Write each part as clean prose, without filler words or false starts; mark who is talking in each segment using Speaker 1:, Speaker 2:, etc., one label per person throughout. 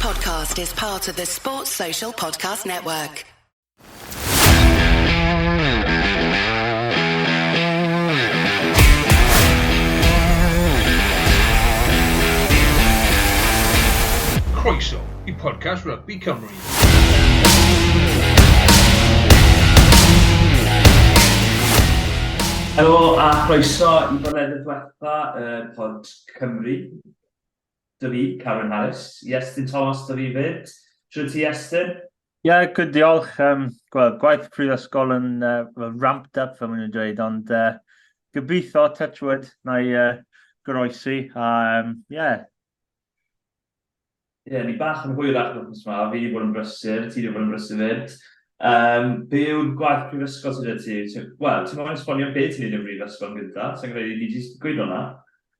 Speaker 1: podcast is part of the Sports Social Podcast Network.
Speaker 2: Croeso i podcast Rugby Cymru.
Speaker 3: Helo a chroeso i bodlediad diwetha y Pod Cymru. Dy fi, Carwyn Harris. Iestyn Thomas dy fi fyd. Siwr ti, Iestyn?
Speaker 4: Ie, yeah, good, diolch. Wel, gwaith prifysgol yn ramped up, fel maen nhw'n dweud, ond gobeithio, touch wood, na i goroesi. A, yeah.
Speaker 3: Ie, yeah, ni bach yn hwyrach wythnos yma, fi wedi bod yn brysur, ti wedi bod yn brysur fyd. Um, be yw'r gwaith prifysgol sydd gyda ti? Wel, ti'n moyn esbonio beth ti'n neud yn brifysgol yn gyntaf? Sa'n credu ni wedi gweud hwnna.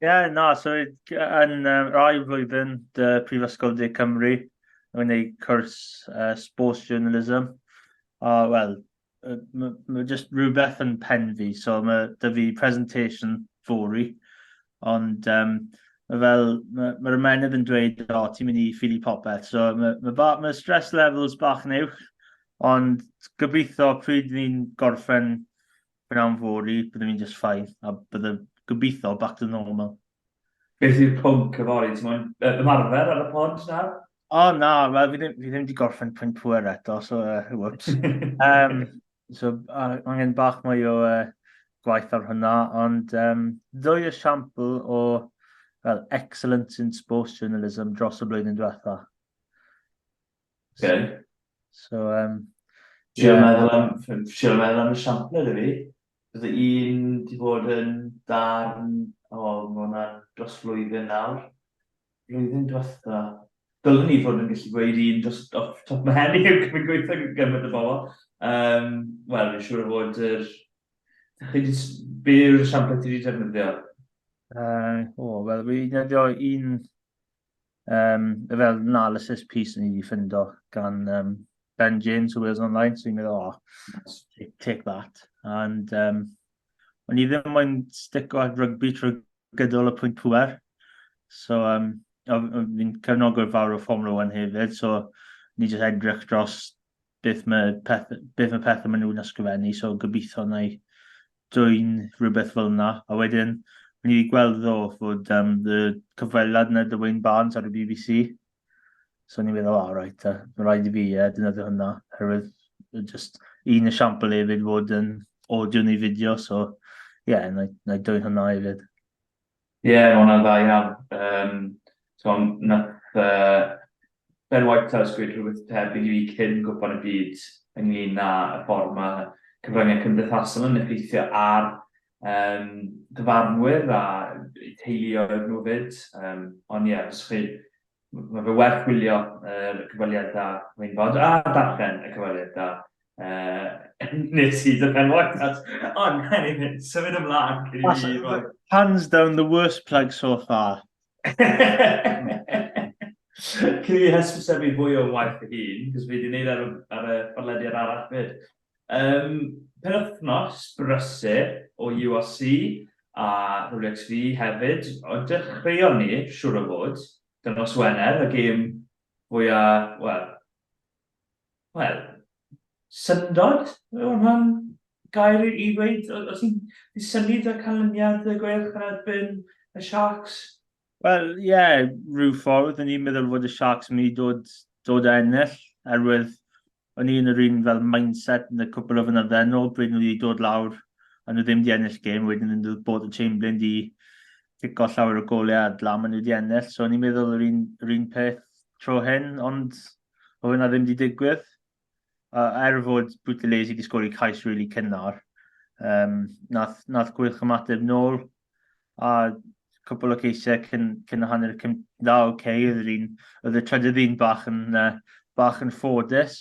Speaker 4: Ie, yeah, na, so yn ail flwyddyn dy Prifysgol De Cymru, yn gwneud cwrs Sports Journalism. A, wel, mae ma just rhywbeth yn pen fi, so mae dy fi presentation fory, ond um, mae fel, mae'r ma ymenydd yn dweud, o, ti'n mynd i ffili popeth, so mae ma, ma, ma stress levels bach yn uwch, ond gobeithio pryd ni'n gorffen Pnawn fory, byddwn ni'n just fine, a bydde gobeithio back to normal.
Speaker 3: Beth yw'r pwnc yfory? Ti'n moyn ymarfer ar y pod nawr?
Speaker 4: O oh, na, wel fi ddim, fi ddim wedi gorffen pwynt pwer eto, so whoops. so angen bach mwy o gwaith ar hwnna, ond ddwy esiampl o well, excellence in sports journalism dros y blwyddyn diwetha.
Speaker 3: Okay.
Speaker 4: So,
Speaker 3: yeah. Meddwl am, trio meddwl am esiampl i fi. Bydde un di bod yn darn, o, oh, mae hwnna'n dros flwyddyn nawr. Blwyddyn diwetha. Dylwn ni fod yn gallu gweud un dros off top my head i yw cymryd gweithio gymaint o bobl. Um, Wel, fi'n siŵr o fod yr... Be yw'r esiampl ti wedi defnyddio?
Speaker 4: O, oh, wel, fi wedi defnyddio un um, fel analysis piece ni wedi ffindo gan um, Ben James o Wales Online, so i'n meddwl, oh, take, take that. And um, o'n i ddim moyn stico at rygbi trwy gydol y pwynt pwer. So, um, fi'n cefnogwr fawr o Formula 1 hefyd, so ni jyst edrych dros beth mae, peth, beth mae pethau maen nhw'n ysgrifennu, so gobeithio na i dwyn rhywbeth fel yna. A wedyn, o'n i wedi gweld ddo fod um, y cyfweliad yna dy Wayne Barnes ar y BBC. So o'n i'n meddwl, oh, right, mae rhaid i fi defnyddio hwnna, herwydd just un esiampl hefyd fod yn audio neu fideo, so ie, yeah, na, na i dwyn hwnna hefyd.
Speaker 3: Ie, yeah, mae hwnna'n dda iawn. Um, so, nath Ben Whitehouse gweud rhywbeth tebyg i fi cyn Gwpan y Byd ynglyn â y ffordd mae cyfryngau cymdeithasol yn effeithio ar um, dyfarnwyr a teuluoedd nhw fyd. Um, ond ie, yeah, os chi mae fe werth gwylio yr cyfweliad da Wayne Bond a darllen y cyfweliad da nes i dy Ben Whitehouse. Ond, anyway, symud ymlaen cyn i fi roi...
Speaker 4: Hands down the worst plug so far.
Speaker 3: Cyn i fi hysbysebu fwy o waith fy hun, cos fi wedi gwneud ar, ar y podlediad arall fyd. Um, penwythnos brysur o URC a WXV hefyd, ond dechreuon ni, siŵr o fod, dy nos Wener, y gêm fwyaf, wel, wel, syndod? Yw hwnna'n gair i ddweud? Os ti'n synnu dy canlyniad y Gweilch yn erbyn y Sharks?
Speaker 4: Wel, ie, yeah, rhyw ffordd, o'n i'n meddwl fod y Sharks yn mynd i dod, dod a ennill, erwydd o'n i yn yr un fel mindset yn y cwpl o fynydde yn ôl, pryd nhw wedi dod lawr a nhw ddim wedi ennill gêm, wedyn yn dod bod y Chamberlain wedi cico llawer o goliau a dlam a nhw wedi ennill, so o'n i'n meddwl yr un, yr un peth tro hyn, ond oedd hwnna ddim wedi digwydd. A er fod Buthelezi wedi sgori cais really cynnar, um, nath, nath Gweilch ymateb nôl, a cwpl o ceisiau cyn, cyn y hanner cyn, dda oce, okay, oedd yr un, oedd y trydydd un bach yn, bach yn ffodus,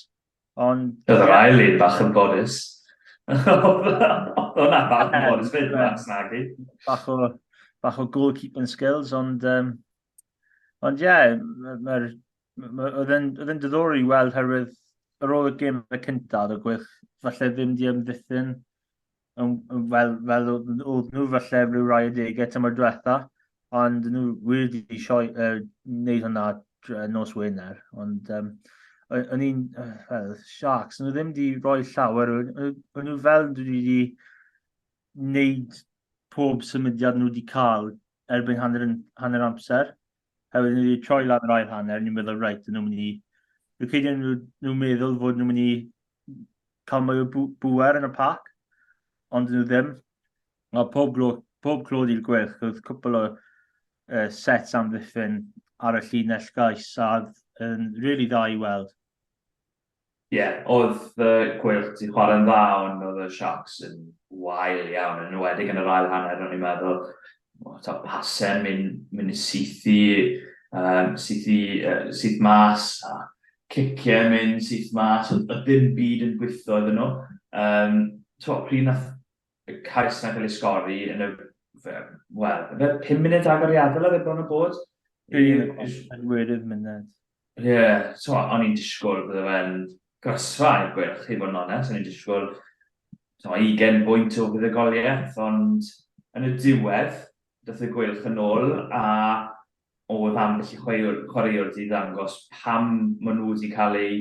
Speaker 4: ond...
Speaker 3: Oedd yr ail un bach yn ffodus. Oedd hwnna bach yn ffodus fyd, Max Nagy.
Speaker 4: Bach o, bach o goalkeeping skills, ond, um, ond ie, yeah, mae'r oedd e'n diddorol i weld herwydd ar ôl y gêm y cyntaf, oedd y Gweilch falle ddim di amddiffyn yn, yn fel, fel oedd nhw falle rhyw rai adegau tymor diwetha, ond nhw wir wedi sioi, wneud hwnna nos Wener, ond um, o'n i'n, well, Sharks, nhw ddim wedi rhoi llawer, o'n nhw fel dwi wedi wneud pob symudiad nhw wedi cael erbyn hanner, hanner amser. Hefyd, nhw wedi troi lan yr ail hanner, ni'n meddwl, reit, nhw'n mynd i... Dwi'n credu nhw'n nhw meddwl fod nhw'n mynd i cael mwy o bŵer yn y pac, ond nhw ddim. Mae pob, glo, pob clod i'r Gweilch, oedd cwpl o sets amddiffyn ar y llinell gais a oedd yn really dda i weld.
Speaker 3: Ie, yeah, oedd y Gweilch wedi chwarae'n dda, ond oedd y Sharks yn wael iawn, yn enwedig yn yr ail hanner, o'n i'n meddwl, oh, ta pasau mynd, mynd syth i, um, syth, i, syth mas, a ciciau mynd syth mas, oedd ddim byd yn gweithio iddyn nhw. Um, to, pryd nath y cais 'na cael ei sgori yn y, wel, ife 5 munud agoriadol oedd e bron o bod?
Speaker 4: Pedwerydd munud.
Speaker 3: Ie, yeah, so o'n i'n disgwyl bydde fe'n grasfa i'r Gweilch, i fod yn onest, o'n i'n disgwyl so, 20 bwynt o fuddugoliaeth, ond yn y diwedd, dath y Gweilch yn ôl a oedd ambell i chwaraewr, chwaraewr 'di ddangos pam maen nhw wedi cael eu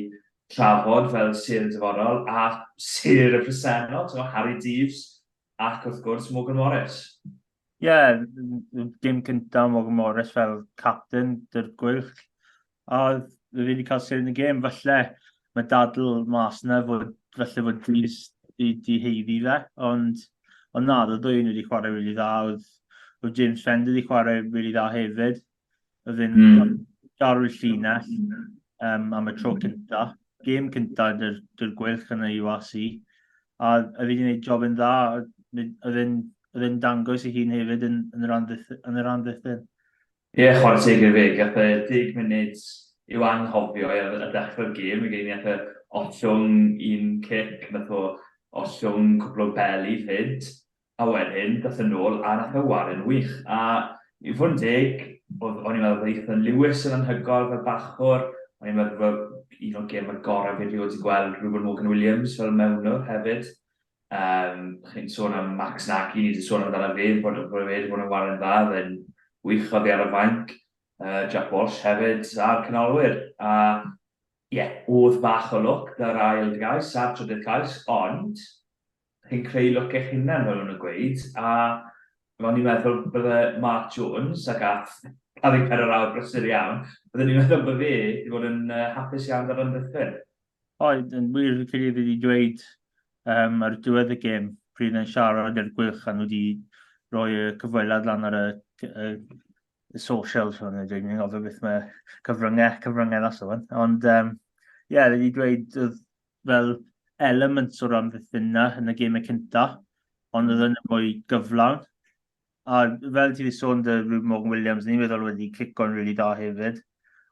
Speaker 3: trafod fel sêr y dyfodol a sêr y presennol, ti'n Harri Deaves ac wrth gwrs Morgan Morris.
Speaker 4: Ie, yeah, gêm cyntaf Morgan Morris fel captain dy'r Gweilch. A oedd fe wedi cael sêr yn y gêm, falle mae dadl mas yna fod, falle fod Deaves di, di haeddu fe, ond, ond na, oedd y ddwy wedi chwarae really dda, oedd, oedd James Fender wedi chwarae really dda hefyd, oedd e'n mm. darw'r llinell um, am y tro cynta. Gêm cynta dy'r dyr Gweilch yn y URC, a oedd wedi gwneud job yn dda, oedd e'n dangos ei hun hefyd yn, yn yr amddiffyn.
Speaker 3: Ie, chwarae teg iddo fe, gath e deg munud i'w anghofio ar ar ddechrau'r gêm, mi nath e ollwng un cic, nath o ollwng cwpl o beli 'fyd, a wedyn dath e nôl a nath e ware'n wych. A i fod yn deg, o'dd o'n i'n meddwl bod Ethan Lewis yn anhygoel fel bachwr, o'n i'n meddwl bod un o'r gemau gorau fi erioed 'di gweld Reuben Morgan Williams fel mewnwr hefyd. Um, chi'n sôn am Max Nagy, ni wedi sôn amdano fe, bod, bod fe wedi bod yn ware'n dda, fe'n wych oddi ar y fainc. Jack Walsh hefyd, a'r canolwyr. A ie, yeah, oedd bach o lwc da'r ail gais a'r trydydd cais, ond chi'n creu lwc eich hunain, fel nhw'n gweud, a o'n i'n meddwl bydde Mark Jones, a gath 24 awr brysur iawn, byddwn i'n meddwl bod fe wedi bod yn hapus iawn da'r amddiffyn.
Speaker 4: Oedd, yn wir, fi'n credu fi wedi dweud um, ar diwedd y gêm, pryd yn siarad i'r Gweilch a nhw wedi rhoi y cyfweliad lan ar y, y, y socials, o'n i'n dweud, ni'n gofio beth mae cyfryngau, cyfryngau that's the one. Ond, um, ie, yeah, wedi dweud oedd fel elements o'r amddiffyn na yn y gemau cynta, ond oedd yn mwy gyflawn. A fel ti wedi sôn dy Reuben Morgan Williams, ni'n meddwl wedi cico'n really da hefyd,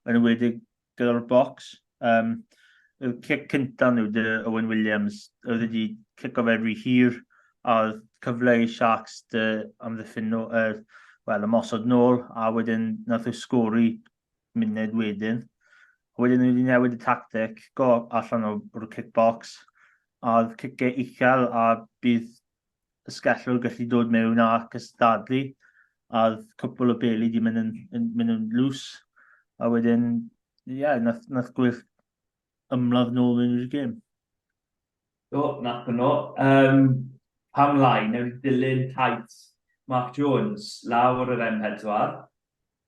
Speaker 4: yn enwedig gyda'r box. Um, y cic cynta nhw, dy Owen Williams, oedd wedi cico fe rhy hir, a oedd cyfle i Sharks dy amddiffyn nhw, uh, wel, ymosod nôl, a wedyn nath nhw sgori munud wedyn. A wedyn nhw wedi newid y tactic, go allan o'r kickbox, a oedd ciciau uchel a bydd ysgellwr gallu dod mewn a cystadlu, a oedd cwpl o beli di mynd yn, yn, mynd yn loose, a wedyn, ie, yeah, nath, nath Gweilch ymladd nôl mewn i'r gêm.
Speaker 3: Do, nath nhw. Um, pam lai, newn ni dilyn taith Mark Jones lawr yr M4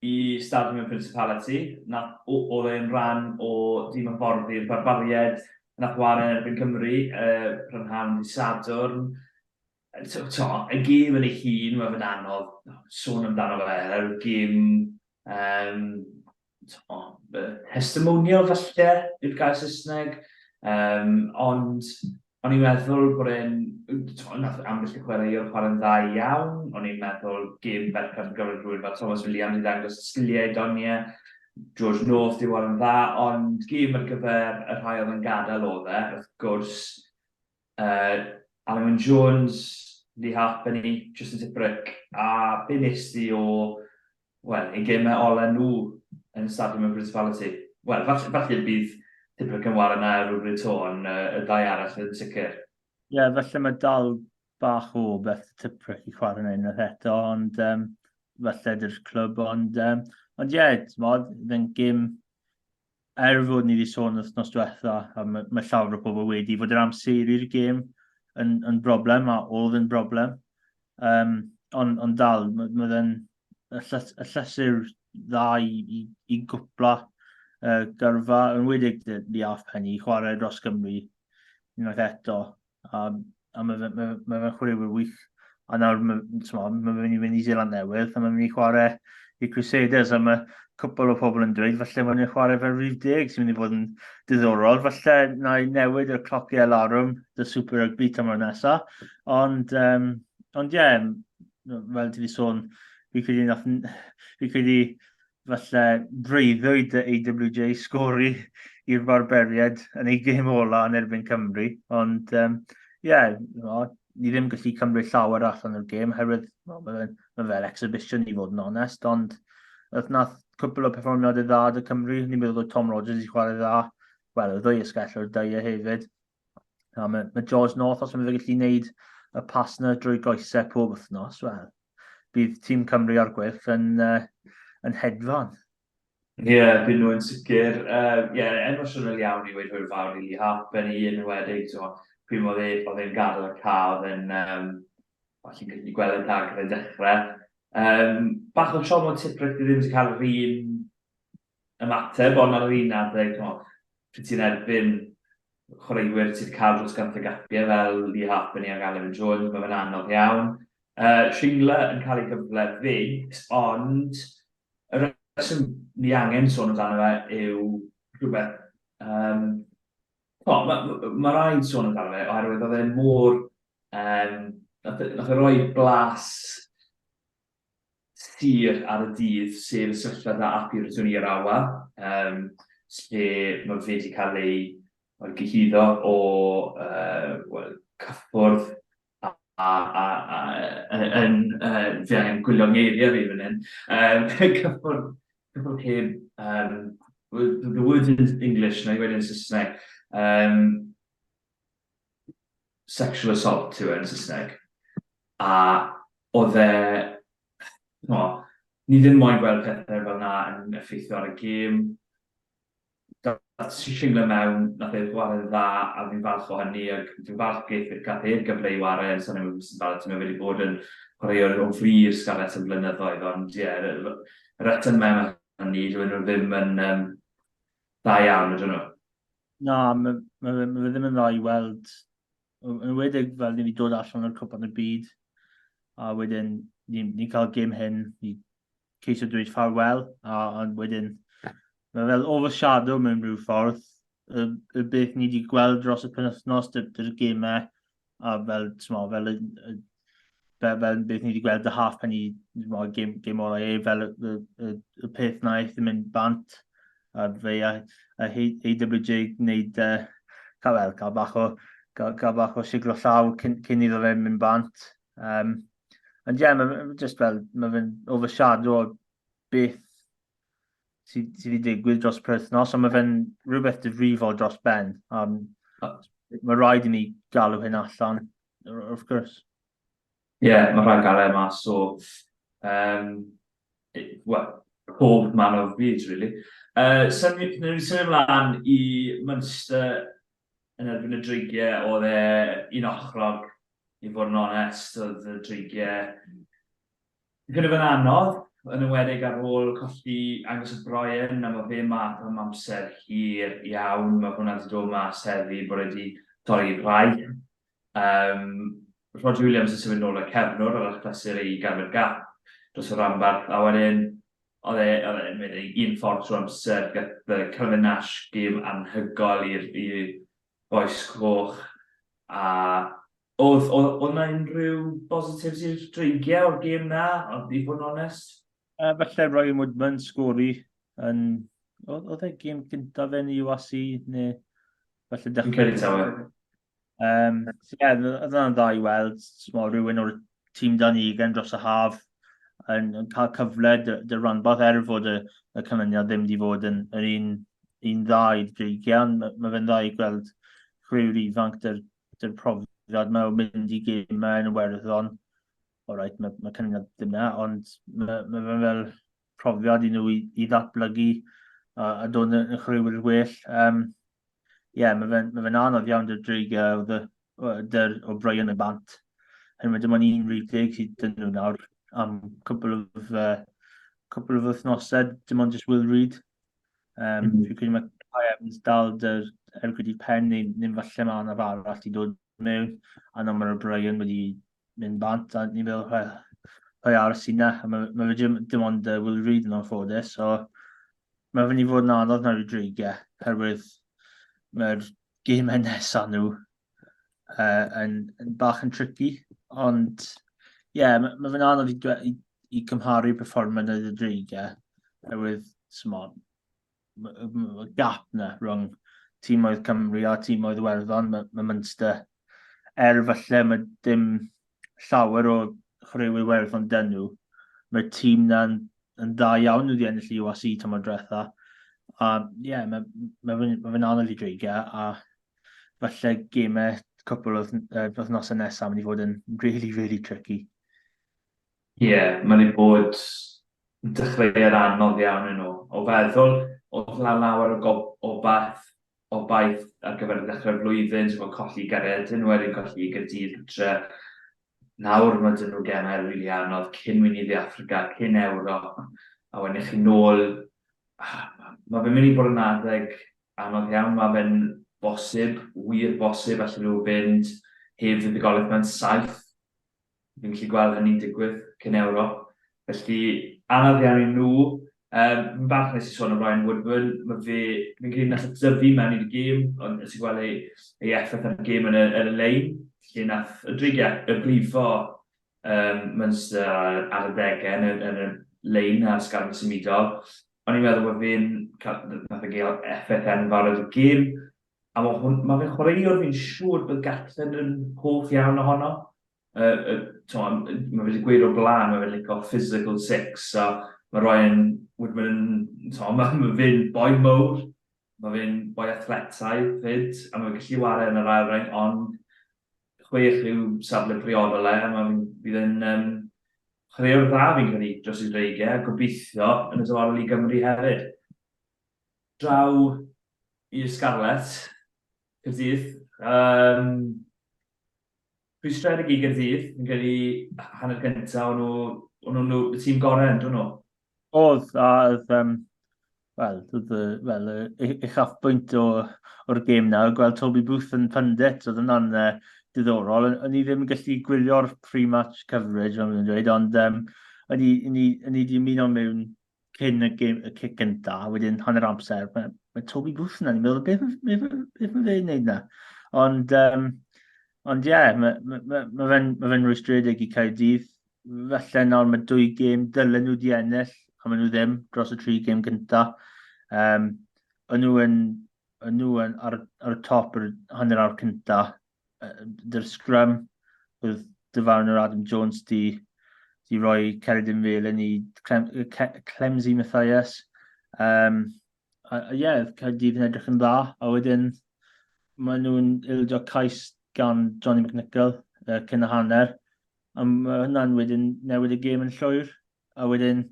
Speaker 3: i Stadiwm y Principality. Nath, oedd e'n rhan o dîm hyfforddi'r Barbariaid, nath ware yn erbyn Cymru uh, prynhawn dydd Sadwrn. To, to, y gêm yn ei hun, mae fe'n anodd sôn amdano fe, yr gêm um, to, testimonial falle yw'r gair Saesneg, um, ond o'n i'n meddwl bod e'n... Nath ambell i chwaraewr chwarae'n dda iawn, o'n i'n meddwl gêm berffaith ar gyfer rhywun fel Tomos Williams i ddangos y sgiliau, doniau, George North di chwarae'n dda, ond gêm ar gyfer y rhai oedd yn gadael oedd e, wrth gwrs. Alun Wyn Jones, Lee Halfpenny, Justin Tipuric, a be nes di o, wel, eu gemau ola nhw yn Stadiwm y Principality? Wel, falle, falle bydd Tipuric yn ware 'na rhywbryd 'to, ond y ddau arall yn sicr.
Speaker 4: Ie, yeah, falle mae dal bach o beth Tipuric i chwarae yna unwaith eto, ond um, falle dy'r clwb, ond um, ond ie, yeah, ti'n modd, fe'n gêm er fod ni wedi sôn wythnos diwetha, a mae, mae llawer o bobl wedi, fod yr amseru'r gêm yn, yn broblem, a oedd yn broblem. Um, ond on dal, mae ma fe'n y, llys, y llysur dda i, i, i gwpla gyrfa, yn wedig di Halfpenny, chwarae dros Gymru unwaith eto. A, a mae fe'n ma, ma fe chwaraewyr wych. A nawr mae ma, ma fe'n mynd i fynd i Zeeland Newydd, a mae'n mynd i chwarae i Crusaders, a mae cwpl o pobl yn dweud, falle mae'n mynd i chwarae fel rhif deg sy'n mynd i fod yn diddorol. Falle na i newid y clociau larwm dy Super Rugby tymor nesaf. Ond, um, ond ie, yeah, fel ti wedi sôn, fi credu, nath, fi credu falle breuddwyd y AWJ sgori i'r Barberiaid yn ei gêm ola yn erbyn Cymru. Ond, ie, um, yeah, no, ni ddim gallu cymryd llawer allan o'r gêm, herwydd well, mae fe'n ma fel exhibition i fod yn onest, ond oedd nath cwpl o perfformiadau dda dy Cymru, ni'n meddwl bod Tom Rogers i chwarae dda, wel, y ddwy ysgell o'r dau hefyd. A mae, mae George North, os mae'n fe gallu gwneud y pas na drwy goesau pob wythnos, wel, bydd tîm Cymru ar gwyll yn, uh, yn hedfan.
Speaker 3: Ie, yeah, byd nhw yn sicr. Ie, uh, yeah, emosiynol iawn i weid hwyl fawr i Lee Harpen i yn enwedig. So, pryd oedd e, oedd e'n gadael y ca, oedd e'n um, chi'n gallu gweld y dag yn dechrau. Um, bach o siom o Tipric ddim wedi cael yr un ymateb, ond ar yr un adeg, no, pryd ti'n erbyn chwaraewyr sydd wedi cael dros gant o gapiau fel Lee Halfpenny ac Alun Jones, mae fe'n anodd iawn. Shingler yn cael ei gyfle fyd, ond y rheswm ni angen sôn amdano fe yw rhywbeth... Um, o, mae ma, ma rhaid sôn amdano fe, oherwydd oedd e mor... Um, nath, e, nath e roi blas sir ar y dydd, sef y sefyllfa 'da Api Ratuniyarawa, um, lle mae fe wedi cael ei well, gyhuddo o uh, well, cyffwrdd a, a, a, a, yn, uh, fi angen gwylio ngeiriau fi fan hyn, um, cyffwrdd, cyffwrdd heb, um, the word in English, na i wedi yn Saesneg, um, sexual assault yw e yn Saesneg. A oedd e... No, ni ddim moyn gweld pethau fel na yn effeithio ar y gêm. Dath Shingler mewn, nath e chwarae'n dda, a fi'n falch o hynny, ac fi'n falch gaeth, gath e'r gyfle i warae yn Sonny Wilson Barrett, mae wedi bod yn chwaraewr o fri i'r Scarlets yn blynyddoedd, ond ie, yeah, yr atyn mewn hynny, dyn nhw ddim yn um, dda iawn, ydyn nhw.
Speaker 4: Na, mae ma, ma fe ddim yn dda i weld, yn enwedig fel ni wedi dod allan o'r Cwpan y Byd, a wedyn ni'n ni cael gêm hyn, ni ceisio dweud ffarwel, a, a wedyn mae fel overshadow mewn rhyw ffordd, y, y beth ni wedi gweld dros y penwythnos, dy'r gemau, a fel, t'mo, fel, y, y, fel, fel beth ni wedi gweld y halfpenny, t'mo, gêm, gêm ola e, fel y, y, y, y peth na eith yn mynd bant, a fe a, a AWJ gwneud, uh, cael, wel, cael bach o, cael, cael bach o siglo llaw cyn, cyn iddo fe mynd bant. Um, ond ie, yeah, mae just fel, mae fe'n overshadow o beth sydd sy wedi digwydd dros y penwythnos, ond mae fe'n rhywbeth difrifol dros ben. Um, mae rhaid i ni galw hyn allan, of course.
Speaker 3: Ie, yeah, mae rhaid gael e mas o um, well, pob man o'r byd, really. Symud, wnawn ni symud ymlaen i Munster yn erbyn y Dreigiau, oedd e un ochrog, i fod yn onest, oedd y Dreigiau Gyda fe'n anodd, yn enwedig ar ôl colli Angus O'Brien, a mae fe mas am amser hir iawn. Mae hwnna wedi dod mas heddi bod e wedi torri rhai. Um, Roger Williams yn symud nôl y cefnwr ar achlysur ei ganfed gap dros y rhanbarth, a wedyn oedd e, oedd e'n mynd un ffordd trwy amser, gath Kelvin Nash gêm anhygoel i'r boes coch, a Oedd, oedd, oedd na unrhyw positives i'r Dreigiau o'r gêm na, i fod yn onest?
Speaker 4: Falle Ryan Woodman sgori yn... Oedd e gêm gyntaf fe'n URC neu falle
Speaker 3: dechrau... Fi'n credu taw e.
Speaker 4: Um, so yeah, oedd yna'n dda i weld smo, rhywun o'r tîm dan ugen dros y haf yn, yn cael cyfle dy, dy ranbarth er fod y, y canlyniad ddim wedi fod yn, yn un, un dda i'r Dreigiau, ond mae ma fe'n dda i gweld chwaraewyr ifanc dy'r dy'r profiad yma o mynd i gemau yn Iwerddon. All right, mae, mae canlyniad ddim na, ond mae, mae fe fel profiad i nhw i, i ddatblygu a, a dod yn chwaraewyr well. Um, yeah, mae fe'n ma fe anodd iawn dy'r dreigiau o, dy'r O'Brien y bant. Hyn mae dim ond un rhif deg sydd dyn nhw nawr am cwpl of, cwpl of wythnosau, dim ond just Will Reid. Um, mm. Fi'n credu mae Kai Evans dal dy'r ergyd i pen neu, neu falle mae anaf arall i dod mewn, a nawr mae O'Brien wedi mynd bant, a ni'n meddwl, well, pwy arall sy'n na, a mae, mae fe dim, dim ond uh, Will Reid yn anffodus, so mae fe'n i fod yn anodd nawr i dreigiau, herwydd mae'r gemau nesaf nhw uh, yn, yn bach yn tricky, ond ie, yeah, mae, mae fe'n anodd i, i, i cymharu perfformiad y dreigiau, herwydd, smod, y gap na rhwng tîmoedd Cymru a tîmoedd Iwerddon, mae, mae Munster, er falle mae dim llawer o chwaraewyr Iwerddon dyn nhw, mae'r tîm na'n yn dda iawn nhw wedi ennill i URC tymor diwetha. A ie, yeah, mae, mae fe'n ma fe anodd i dreigiau, a falle gemau cwpl o wythnosau nesaf mynd i fod yn really, really tricky.
Speaker 3: Ie, yeah, mae'n ei bod dechreuad anodd iawn yn nhw. O feddwl, oedd lawer o gob obaith, obaith ar gyfer y dechrau'r flwyddyn, ti'n gwybod, colli i Gaeredin, wedyn colli i Gaerdydd gytre. Nawr mae dyn nhw gemau rili really anodd cyn mynd i Dde Affrica, cyn Ewrop, a wedyn chi nôl. Mae fe'n mynd i bod yn adeg anodd iawn, mae fe'n bosib, wir bosib, allan nhw fynd heb fuddugoliaeth mewn saith. Fi'n gallu gweld hynny'n digwydd cyn Ewrop. Felly, anodd iawn i nhw. Um, fi'n falch nes i sôn am Ryan Woodburn. Mae fe, fi'n credu nath e dyfu mewn i'r gêm, ond nes i gweld ei, ei effaith ar y gêm yn y, yn y lein, lle nath y dreigiau y brifo um, Munster ar, ar y ddegau yn y, yn y lein a'r sgarm symudol. O'n i'n meddwl bod fe'n cael, nath e gael effaith enfawr ar y gêm. A mae hwn, mae fe'n chwaraewr fi'n siŵr bod Gatland yn hoff iawn ohono. Uh, uh, to, mae fe wedi gweud o'r blaen, mae fe'n licio physical six, so mae Ryan Woodman yn, to, mae, mae fe'n boi mowr, mae fe'n boi athletaidd fyd, a mae'n gallu wario yn yr ail reng, ond chwech yw safle priodol e, a mae fydd yn um, chwaraewr dda fi'n credu dros y dreigiau, a gobeithio yn y dyfodol i Gymru hefyd. Draw i'r Scarlets, Caerdydd. Um, rhwystredig i Gaerdydd, fi'n credu hanner gyntaf, o'n nhw, o'n nhw y tîm gorau, yn nhw?
Speaker 4: Oedd, a oedd, um, wel, oedd, wel, uchafbwynt o, o'r gêm na, gweld Toby Booth yn pundit, oedd hwnna'n uh, diddorol. O'n i ddim yn gallu gwylio'r pre-match coverage, fel nhw'n dweud, ond um, o'n i, o'n i, o'n i wedi ymuno mewn cyn y, gêm, y cic gynta, a wedyn hanner amser, mae, mae Toby Booth yna, ni'n meddwl, beth, beth, beth mae fe'n neud na? Ond, um, ond ie, yeah, mae, mae, mae, mae fe'n ma fe rwystredig i Caerdydd. Felly nawr mae dwy gêm dylen nhw wedi ennill, a maen nhw ddim dros y tri gêm gynta. Um, o'n nhw yn, o'n nhw yn ar, ar y top yr hanner awr cynta, dy'r scrum, oedd dyfarnwr Adam Jones di, di roi Ceridin Felin i Clem, Clemsey Mathias. Um, a, a ie, yeah, Caerdydd yn edrych yn dda, a wedyn maen nhw'n ildio cais gan Johnny McNichol uh, cyn y hanner, a mae hwnna'n wedyn newid y gêm yn llwyr, a wedyn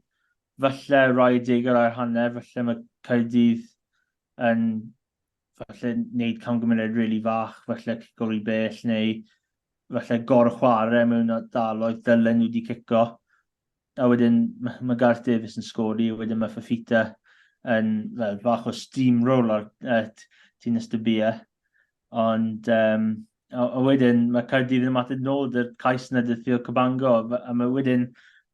Speaker 4: falle rai deg ar hanner, falle mae Caerdydd yn falle wneud camgymeriad rili fach, falle cico rhy bell neu falle gor-chwarae mewn ardaloedd dylen nhw wedi cico. A wedyn mae Gareth Davies yn sgori, a wedyn mae Fafita yn fel, bach o steamroll ar uh, Tinus de Beer. Ond um, a, a wedyn mae Caerdydd yn ymateb nôl dy'r cais yna dy Theo Cabango, a mae wedyn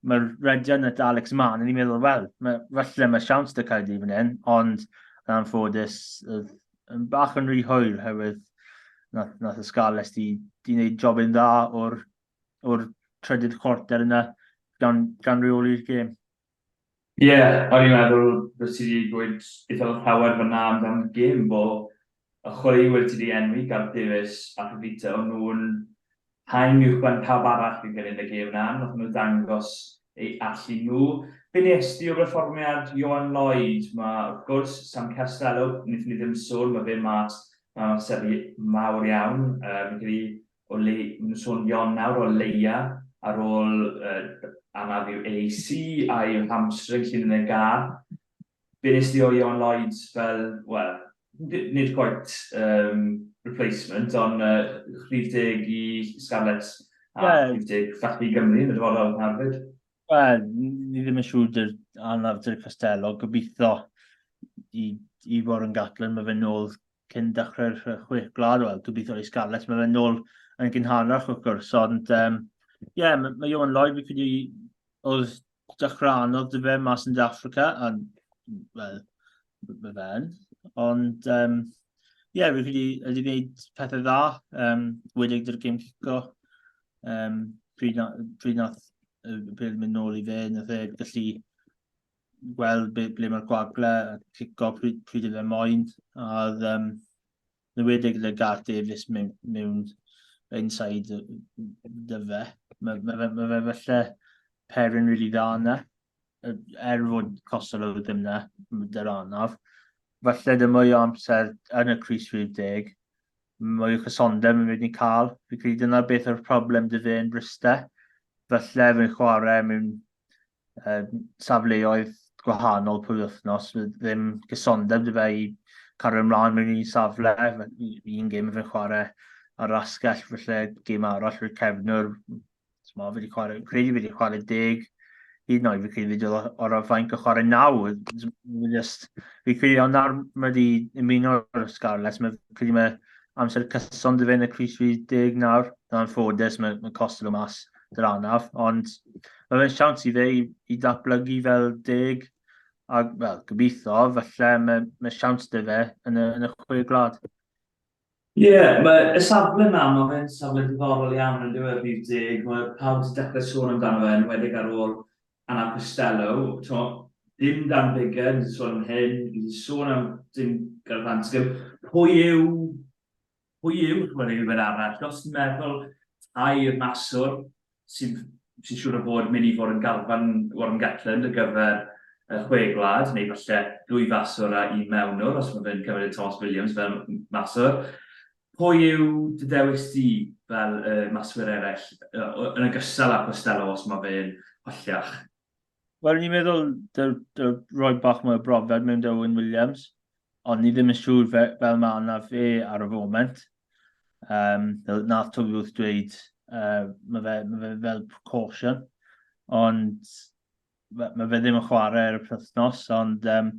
Speaker 4: mae'r rediad at Alex Mann, a ni'n meddwl, wel, mae, falle mae siawns dy Caerdydd fan hyn, ond yn anffodus, oedd yn bach yn rhy hwyr, herwydd nath, nath y Scarlets di, di wneud jobyn dda o'r, or trydydd chwarter yna gan, gan reoli'r gêm.
Speaker 3: Ie, yeah, o'n i'n meddwl bod ti wedi gweud eitha llawer fyna amdan y gêm, bo y chwaraewyr ti wedi enwi, Gareth Davies a Fafita, o'n nhw'n haen uwchben pawb arall fi'n credu yn y gêm yna, nath nhw dangos eu allu nhw. Be nes di o berfformiad Ioan Lloyd? Mae, wrth gwrs, Sam Costello, wnaethon ni ddim sôn, mae fe mas mewn amser mawr iawn. Uh, fi'n credu o le, maen nhw'n sôn Ionawr o leia ar ôl uh, anaf i'w AC a i'w hamstring sydd yn ei gar. Be nes di o Ieuan Lloyd fel, wel, nid quite replacement, ond rhif deg i Scarlets a rhif deg falle i Gymru yn y dyfodol hefyd?
Speaker 4: Wel, ni ddim yn siŵr dy'r anaf dy'r Costelow, gobeithio i, i Warren Gatland, mae fe nôl cyn dechrau'r chwech gwlad, wel, gobeithio i Scarlets, mae fe nôl yn gynharach wrth gwrs, ond ie, um, yeah, mae, mae Iwan Lloyd fi credu oedd dechrau anodd dy fe mas yn De Africa, a wel, mae fe yn, ond ie, um, yeah, fi credu ydy wneud pethau dda, um, wedi gyda'r gêm cico, um, pryd, na, pryd nath y bêl mynd nôl i fe, nath e gallu gweld ble, ble mae'r gwagle a cico pryd, pryd oedd e moyn. A oedd, um, yn enwedig gyda Gareth Davies mewn, mewn inside dy fe. Mae, mae, fe, mae fe falle pairing really dda yna. Er fod Costello ddim yna, dy'r anaf. Falle dy mwy o amser yn y Cris rhif deg, mwy o cysondeb yn mynd i cael. Fi credu dyna beth yw'r problem dy fe yn Bryste. Falle fe'n chwarae mewn uh, safleoedd gwahanol pob wythnos, ddim cysondeb dy fe i cario ymlaen mewn un safle. Un gêm fe'n chwarae ar asgell, falle gêm arall rwy'r cefnwr, T'mo, fi wedi chwarae, credu fi wedi chwarae deg, hyd yn oed fi credu fi wedi o'r fainc o chwarae naw. Just, fi credu, ond nawr mae wedi ymuno'r Scarlets, mae credu mae amser cyson dy fe yn y Cris fi deg nawr. Yn anffodus, mae, mae Costello mas dy'r anaf, ond mae fe'n siawns i fe i, i datblygu fel deg, a wel, gobeithio, falle mae, mae siawns dy fe yn y, yn y chwe gwlad.
Speaker 3: Ie, yeah, mae y safle yma, mae fe'n safle diddorol iawn yn diwedd rhif deg. Mae pawb wedi dechrau sôn amdano fe, yn enwedig ar ôl Anna Costello. T'mo, dim Dan Biggar, ni wedi sôn am hyn, ni wedi sôn am dim Gareth Anscombe. Pwy yw, pwy yw chwaraewyr arall? Os ti'n meddwl tair maswr sy'n sy siŵr o fod mynd i fod yn garfan Warren Gatland ar gyfer y chwe gwlad, neu falle dwy faswr a un mewnwr, os mae fe'n cymryd Tomos Williams fel maswr. Pwy yw dy dewis di fel y maswyr eraill, yn ogystal â Costello os mae fe'n holliach?
Speaker 4: Wel, ni'n meddwl dy, dy roi bach mwy o brofiad mewn dy Owen Williams, ond ni ddim yn siŵr fe, fel mae yna fe ar y foment. Um, nath Toby Booth dweud, uh, mae fe, mae fe fel precaution, ond mae fe ddim yn chwarae ar y penwythnos, ond um,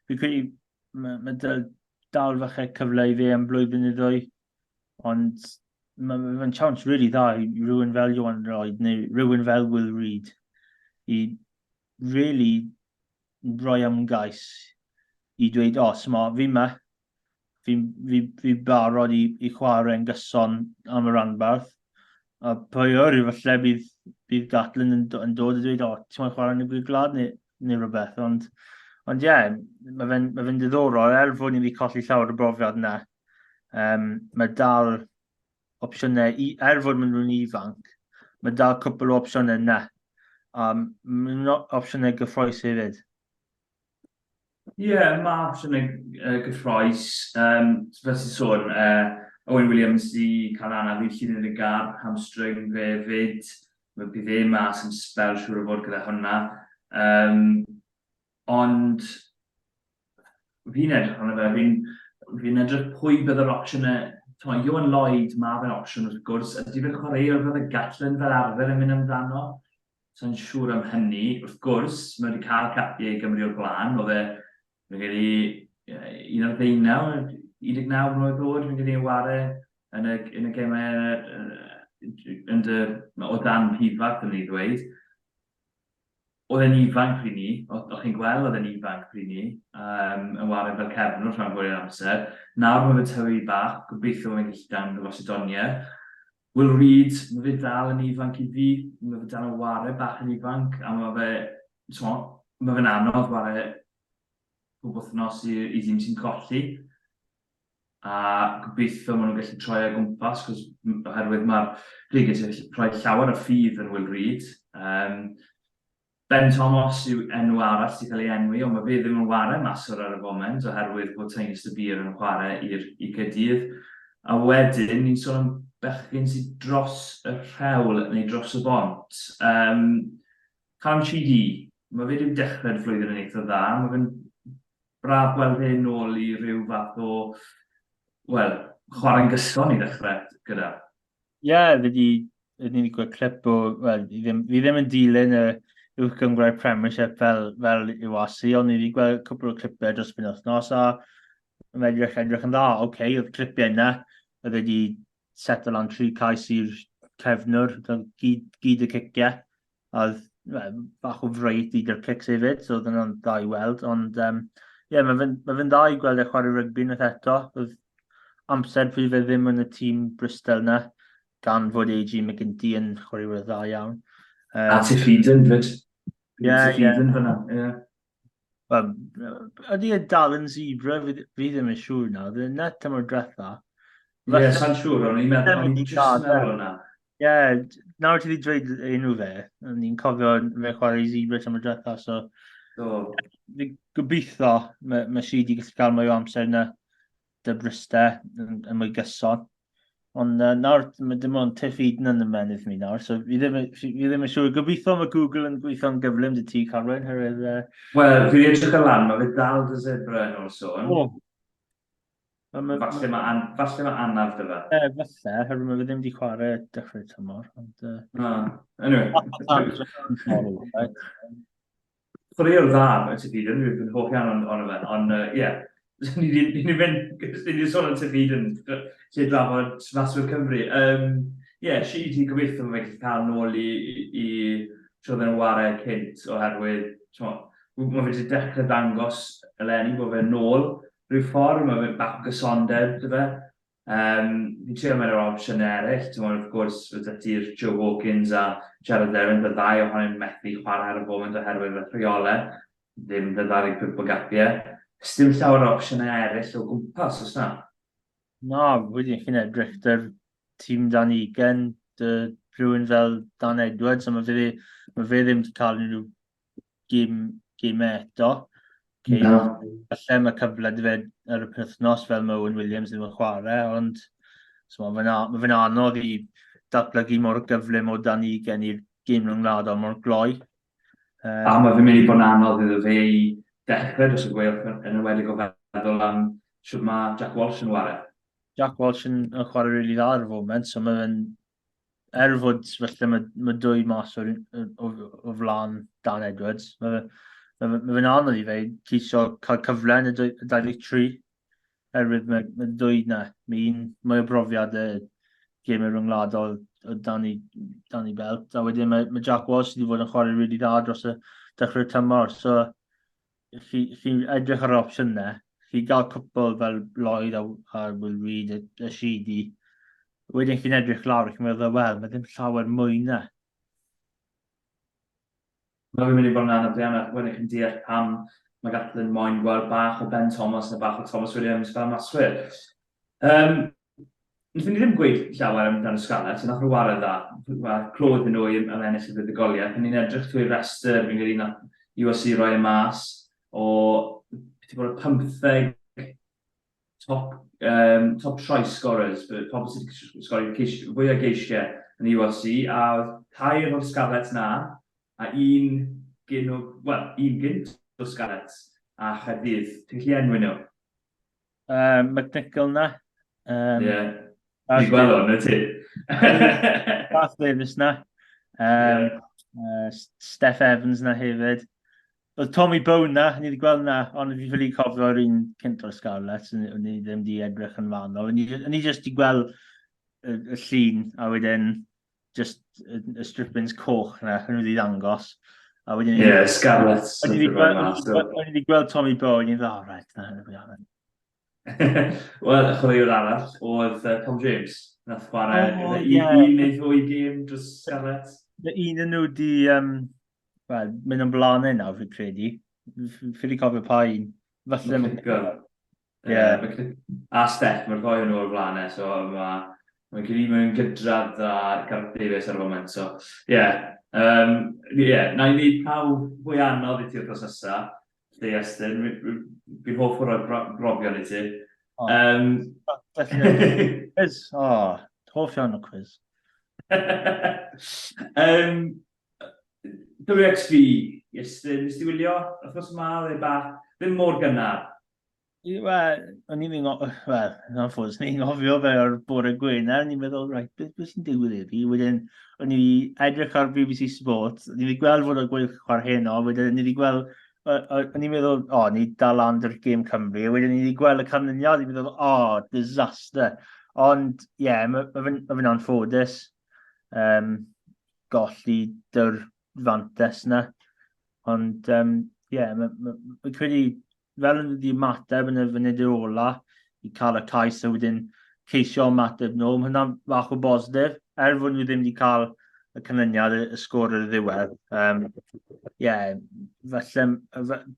Speaker 4: fi credu mae, mae dal falle cyfle i fe am blwyddyn neu ddwy, Ond mae'n ma chance really dda i rhywun fel Iwan Lloyd neu rhywun fel Will Reid i really roi ymgais i dweud, o, oh, smo, fi yma, fi'n fi, fi barod i, i chwarae yn gyson am y rhanbarth. A pwy o'r falle bydd, bydd Gatlin yn, yn dod a dweud, o, oh, ti'n moyn chwarae yn y Gwyl Glad neu, neu rhywbeth. Ond, ond ie, yeah, mae fe'n ma fe diddorol, er fod ni wedi colli llawer o brofiad yna, Um, mae dal opsiynau, i, er fod maen nhw'n ifanc, mae dal cwpl o opsiynau yna. A maen nhw'n opsiynau gyffroes hefyd.
Speaker 3: Ie, yeah, mae opsiynau uh, gyffroes. Um, fel sy'n sôn, uh, Owen Williams di cael anaf i'r llinyn y gar, hamstring fe fyd. Mae bydd e mas yn spel siŵr o fod gyda hwnna. Um, ond fi'n edrych arno fe, fi'n fi edrych pwy bydd yr opsiynau, T'mo, Iwan Lloyd, mae fe'n opsiwn wrth gwrs, ydy fe'n chwaraewr fel y Gatland fel arfer yn mynd amdano? Sa'n siŵr am hynny, wrth gwrs, mae wedi cael capiau i Gymru o'r blaen, oedd e, fi'n credu, un ar ddeunaw, 19 mlynedd oed, fi'n credu, yn ware yn y, yn y gemau yn dy, o dan Pivac, dylen ni ddweud. Oedd e'n ifanc pryd 'ny, o'ch chi'n gweld oedd e'n ifanc pryd 'ny, um, yn ware fel cefnwr rhan fwyaf o'r amser. Nawr mae fe tyfu bach, gobeithio mae'n gallu dangos y doniau. Will Reid, mae fe dal yn ifanc i fi, mae fe dal yn ware bach yn ifanc, a mae fe, t'mo, mae fe'n anodd ware pob wythnos i, i dîm sy'n colli. A gobeithio maen nhw'n gallu troi o gwmpas, cos oherwydd mae'r Dreigiau sy'n gallu rhoi llawer o ffydd yn Will Reid. Um, Ben Thomas yw enw arall sy'n cael ei enwi, ond mae fe ddim yn ware maswr ar y foment oherwydd bod Tinus de Beer yn chwarae i'r i Caerdydd. A wedyn, ni'n sôn am bechgyn sydd dros y rhewl neu dros y bont. Um, Callum Sheedy, mae fe wedi dechrau'r flwyddyn yn eitha dda, mae fe'n Braf gweld e nôl i ryw fath o, wel, chwarae'n gyson i ddechrau gyda.
Speaker 4: Ie, yeah, fi di, ni wedi gweld clip o, wel, fi ddim, fi ddim yn dilyn y Uwch Gynghrair Premiership fel, fel URC, ond ni wedi gweld cwpl o clipiau dros penwythnos a mae'n edrych, edrych yn dda. Oce, okay, oedd clipiau yna, oedd wedi setlo lan tri cais i'r cefnwr, gyd, gyd y ciciau. A oedd well, bach o variety gyda'r cics hefyd, so oedd hwnna'n dda i weld. Ond ie, um, yeah, mae fe'n ma fe dda i gweld e chwarae rygbi unwaith eto. Oedd amser pryd fe ddim yn y tîm Bristol na, gan fod AG McGinty yn chwaraewyr dda iawn.
Speaker 3: Um, a Tiff Eden, fyd. Ie, Tiff Eden fyna, ie.
Speaker 4: Wel, ydy e dal yn zebra? Fi, fi ddim yn siŵr nawr. Oedd e'n net tymor diwetha.
Speaker 3: Ie, yeah, sa'n siŵr, o'n i'n meddwl, o'n i'n just meddwl yna.
Speaker 4: Ie, yeah, nawr ti wedi dweud enw fe, o'n i'n cofio fe chwarae i zebra tymor diwetha, so...
Speaker 3: Do.
Speaker 4: Fi gobeithio mae, mae Sheedy gallu cael mwy o amser na dy Bryste yn, yn mwy gyson. Ond uh, nawr, mae dim ond Tiff Eden yn ymenydd mi nawr, so fi ddim, fi, fi ddim yn siŵr. Gobeithio mae Google yn gweithio'n gyflym dy ti, Carwyn, herwydd...
Speaker 3: Uh... Wel, fi wedi edrych ar lan, mae fe dal dy zebra yn ôl sôn.
Speaker 4: Oh.
Speaker 3: Ma, ma, falle mae an, falle ma anaf dy fe.
Speaker 4: E, falle, herwydd mae fe ddim wedi chwarae dechrau tymor. Ond,
Speaker 3: uh... No. Anyway. Chwaraewr dda, mae Tiff Eden, fi'n hoff iawn ohono fe, ond ie, uh, yeah. ni wedi mynd, ni wedi sôn am Tiff Eden, lle drafod maswyr Cymru. Um, yeah, Sheedy gobeithio mae fe'n gallu cael nôl i, i, i tro oedd e'n ware cynt, oherwydd, mae fe wedi dechrau dangos eleni bod fe'n nôl rhyw ffordd, mae fe bach o gysondeb 'da fe. Um, fi'n trio meddwl o'r opsiynau eraill, ti'n wrth gwrs, fod ti'r Joe Hawkins a Jared Evans, y ddau ohonyn methu chwarae ar y foment oherwydd y rheolau, ddim dy 25 o gapiau. Dim llawer o opsiynau eraill o gwmpas, os na?
Speaker 4: Na, wedyn chi'n edrych dy'r tîm dan ugen, dy rhywun fel Dan Edwards, a mae fe, mae fe ddim wedi cael unrhyw gêm, gêmau eto. Okay.
Speaker 3: No.
Speaker 4: Falle mae cyfle dy fe ar y penwythnos fel mae Owen Williams ddim yn chwarae, ond so, mae fe'n ma fe anodd i datblygu mor gyflym o dan ugen i'r gêm rhyngwladol mor gloi.
Speaker 3: Um, a mae fe'n mynd i bod yn anodd iddo fe i dechrau dros y Gweilch yn enwedig o feddwl am shwt mae Jack Walsh yn ware.
Speaker 4: Jack Walsh yn, yn chwarae rili really dda ar y foment, so mae fe'n er fod falle mae, mae dwy mas o, o, o flaen Dan Edwards, mae fe, mae, mae fe'n anodd i fe ceisio cael cyfle yn y 23, herwydd mae, mae dwy na, mae un mwy o brofiad y gemau rhyngwladol o dan i, dan i belt, a wedyn mae, mae Jack Walsh wedi fod yn chwarae rili really dda dros y dechrau'r tymor, so chi, chi'n edrych ar yr opsiynau, chi gael cwpl fel Lloyd a, a Will Reid a, a Sheedy, wedyn chi'n edrych lawr ac chi'n meddwl, wel, mae ddim llawer mwy na.
Speaker 3: Mae fe'n mynd i fod yn anodd iawn, ac wedyn chi'n deall pam mae Gatland moyn gweld bach o Ben Thomas a bach o Thomas Williams fel maswyr. Um, Wnaethon ni ddim gweud llawer amdano Scarlets, ond nath nhw ware dda. Wel, clod iddyn nhw am ennill y fuddugoliaeth. O'n i'n edrych trwy'r rhestr, fi'n credu nath URC roi e mas o beth i bod y 15 top, um, top try scorers, pobl sydd wedi sgori ceis, fwy o geisiau yn y URC, a oedd tair o'r Scarlets na, a un gyn o, wel, un gynt o Scarlets a Chaerdydd. Ti'n gallu enwi nhw?
Speaker 4: McNichol na.
Speaker 3: Ie. Ni'n gweld hwn, wyt ti?
Speaker 4: Garth Davies na. Um, yeah. Steph Evans na hefyd. Oedd Tommy Bone na, ni wedi gweld na, ond fi ffili cofio'r un cynt o'r Scarlets, o'n i ddim wedi edrych yn fanol. O'n i jyst wedi gweld y, y llun, a wedyn just y, y strippings coch na, yn wedi ddangos.
Speaker 3: A wedyn... Ie, yeah, Scarlets.
Speaker 4: O'n i wedi gweld Tommy Bowe, o'n i'n dda, oh, right, na, na, na.
Speaker 3: Wel, y chwaraewr arall oedd uh, Tom James. Nath chwarae oh, yeah. un neu ddwy gêm dros Scarlets.
Speaker 4: Un yn nhw di, um, well, mynd yn blaenau nawr, fi'n credu. Fi wedi cofio pa un.
Speaker 3: Falle...
Speaker 4: Ie.
Speaker 3: Yeah. A Steph, mae'r ddoi o'n nhw o'r blaen e, so mae Mae'n credu mae'n gydradd a Gareth Davies ar y foment, so ie. Yeah. Um, yeah, na i wneud pawb fwy anodd i ti wrth nesaf, lle Iestyn, fi'n hoff o roi brofion i ti.
Speaker 4: Oh, um, quiz, oh, hoff iawn o quiz.
Speaker 3: um, WXV, Iestyn, nes ti wylio wythnos yma, oedd e bach, ddim mor gynnar.
Speaker 4: Wel, o'n i'n mynd, wel, yn anffodus, ni'n ngofio fe o'r bore Gwener, o'n i'n meddwl, right, beth sy'n digwydd iddi? Wedyn, o'n i edrych ar BBC Sport, o'n i wedi gweld fod o'r gweilch chwarae heno, wedyn o'n i wedi gweld, o'n i'n meddwl, o, ni dal lan dy'r gêm Cymru, a wedyn o'n i wedi gweld y canlyniad, o'n i'n meddwl, o, disaster. Ond, ie, yeah, mae ma fe'n ma fe anffodus golli dy'r fantes na. Ond, ie, yeah, mae'n ma, ma credu fel yn wedi ymateb yn y funud ola i cael y cais a wedyn ceisio ymateb nôl, mae hwnna'n fach o bositif, er fod nhw ddim wedi cael y canlyniad, y sgôr ar y ddiwedd. Um, yeah, falle,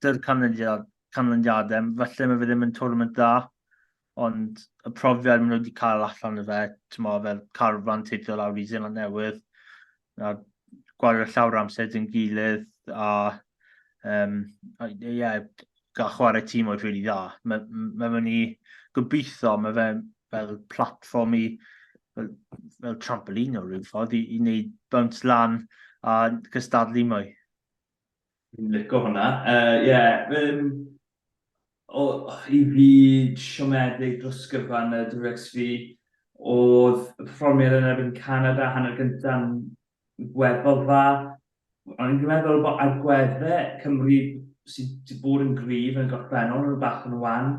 Speaker 4: dy'r canlyniad, canlyniadau, falle mae fe ddim yn tournament dda, ond y profiad maen nhw wedi cael allan o fe, ti'n fel carfan teithio lawr i Zeeland Newydd, a gwario llawer amser dyn gilydd, a a yeah, gael chwarae tîm oedd really dda. Mae ma fe'n i gobeithio, mae fe fel platfform i, fel, fel trampoline o ryw ffordd, i, i wneud bounce lan a cystadlu mwy.
Speaker 3: Fi'n licio hwnna. Yeah, o, i fi siomedig dros gyfan y WXV, oedd y perfformiad yn erbyn Canada hanner gyntaf yn gweddol dda. O'n i'n meddwl bod agweddau Cymru sydd wedi bod yn gryf yn y gorffennol yn bach yn wan.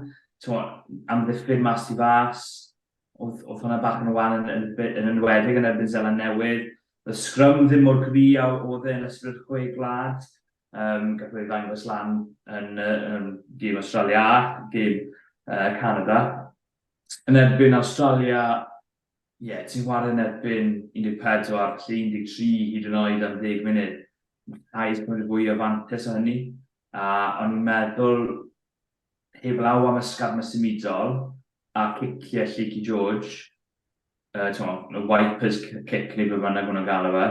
Speaker 3: Amddiffyn mas i fas, oedd, oedd hwnna bach yn wan yn, yn, yn enwedig yn erbyn Zeland Newydd. Y sgrym ddim mor gry a oedd e yn ystod y chwe gwlad. Gath ei ddangos lan yn, yn gêm Australia a gêm Canada. Yn erbyn Australia, ie, yeah, ti'n chwarae yn erbyn 14, felly 13 hyd yn oed am 10 munud. Mae rhaid cymryd fwy o fantes o hynny. A o'n i'n meddwl, heb law am y sgarmes symudol a ciciau Lleucu George, uh, y wipers kick neu beth bynnag maen nhw'n galw fe,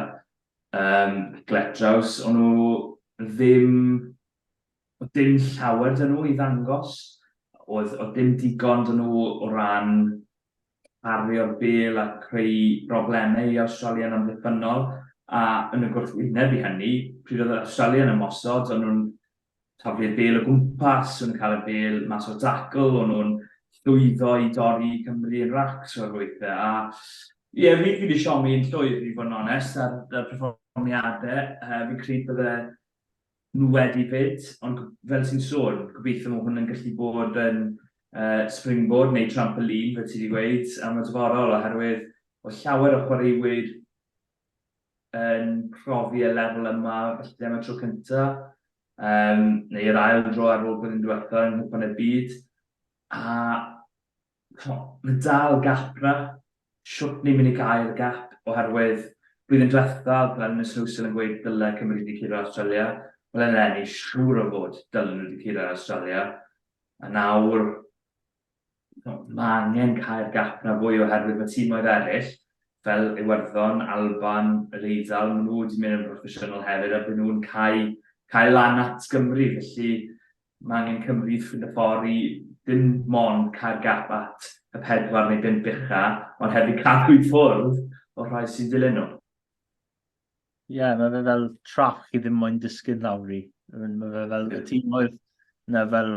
Speaker 3: gletraws, o'n nhw ddim, oedd dim llawer dyn nhw i ddangos, oedd, oedd dim digon dyn nhw o ran cario'r bêl a creu broblemau i Awstralia yn amddiffynnol, a yn y gwrthwyneb i hynny, pryd oedd Awstralia yn ymosod, o'n nhw'n taflu'r bêl o gwmpas, o'n nhw'n cael y bêl mas o'r dacl, o'n nhw'n llwyddo i dorri Cymru yn racs o'r weithiau. A ie, yeah, fi, fi wedi siomi yn llwyr, i fod yn onest, ar, ar perfformiadau. Fi'n credu bydde nhw wedi fyd, ond fel ti'n sôn, gobeithio mae hwn yn gallu bod yn springboard neu trampoline, fel ti wedi gweud, am y dyfodol, oherwydd o llawer o chwaraewyr yn profi y lefel yma, felly am y tro cyntaf, neu yr ail dro ar ôl blwyddyn diwetha yng Nghwpan y Byd, a mae dal gap na. Shwt ni'n mynd i gau'r gap? Oherwydd blwyddyn diwetha, oedd Glenn Snowsill yn gweud dyle Cymru wedi curo Australia. Wel, eleni, siŵr o fod dylen nhw wedi curo Australia. A nawr, mae angen cau'r gap na fwy oherwydd mae tîmoedd eraill, fel Iwerddon, Alban, yr Eidal, maen nhw wedi mynd yn broffesiynol hefyd a byd nhw'n cau, cau lan at Gymru. Felly mae angen Cymru ffrind y ffordd i ddim mond cau'r gap at y pedwar neu bump ucha, ond hefyd cadw i ffwrdd o'r rhai sy'n dilyn nhw.
Speaker 4: Ie, yeah, mae fe fel trap chi ddim moyn disgyn lawr i. Mae fe fel y tîm oedd na fel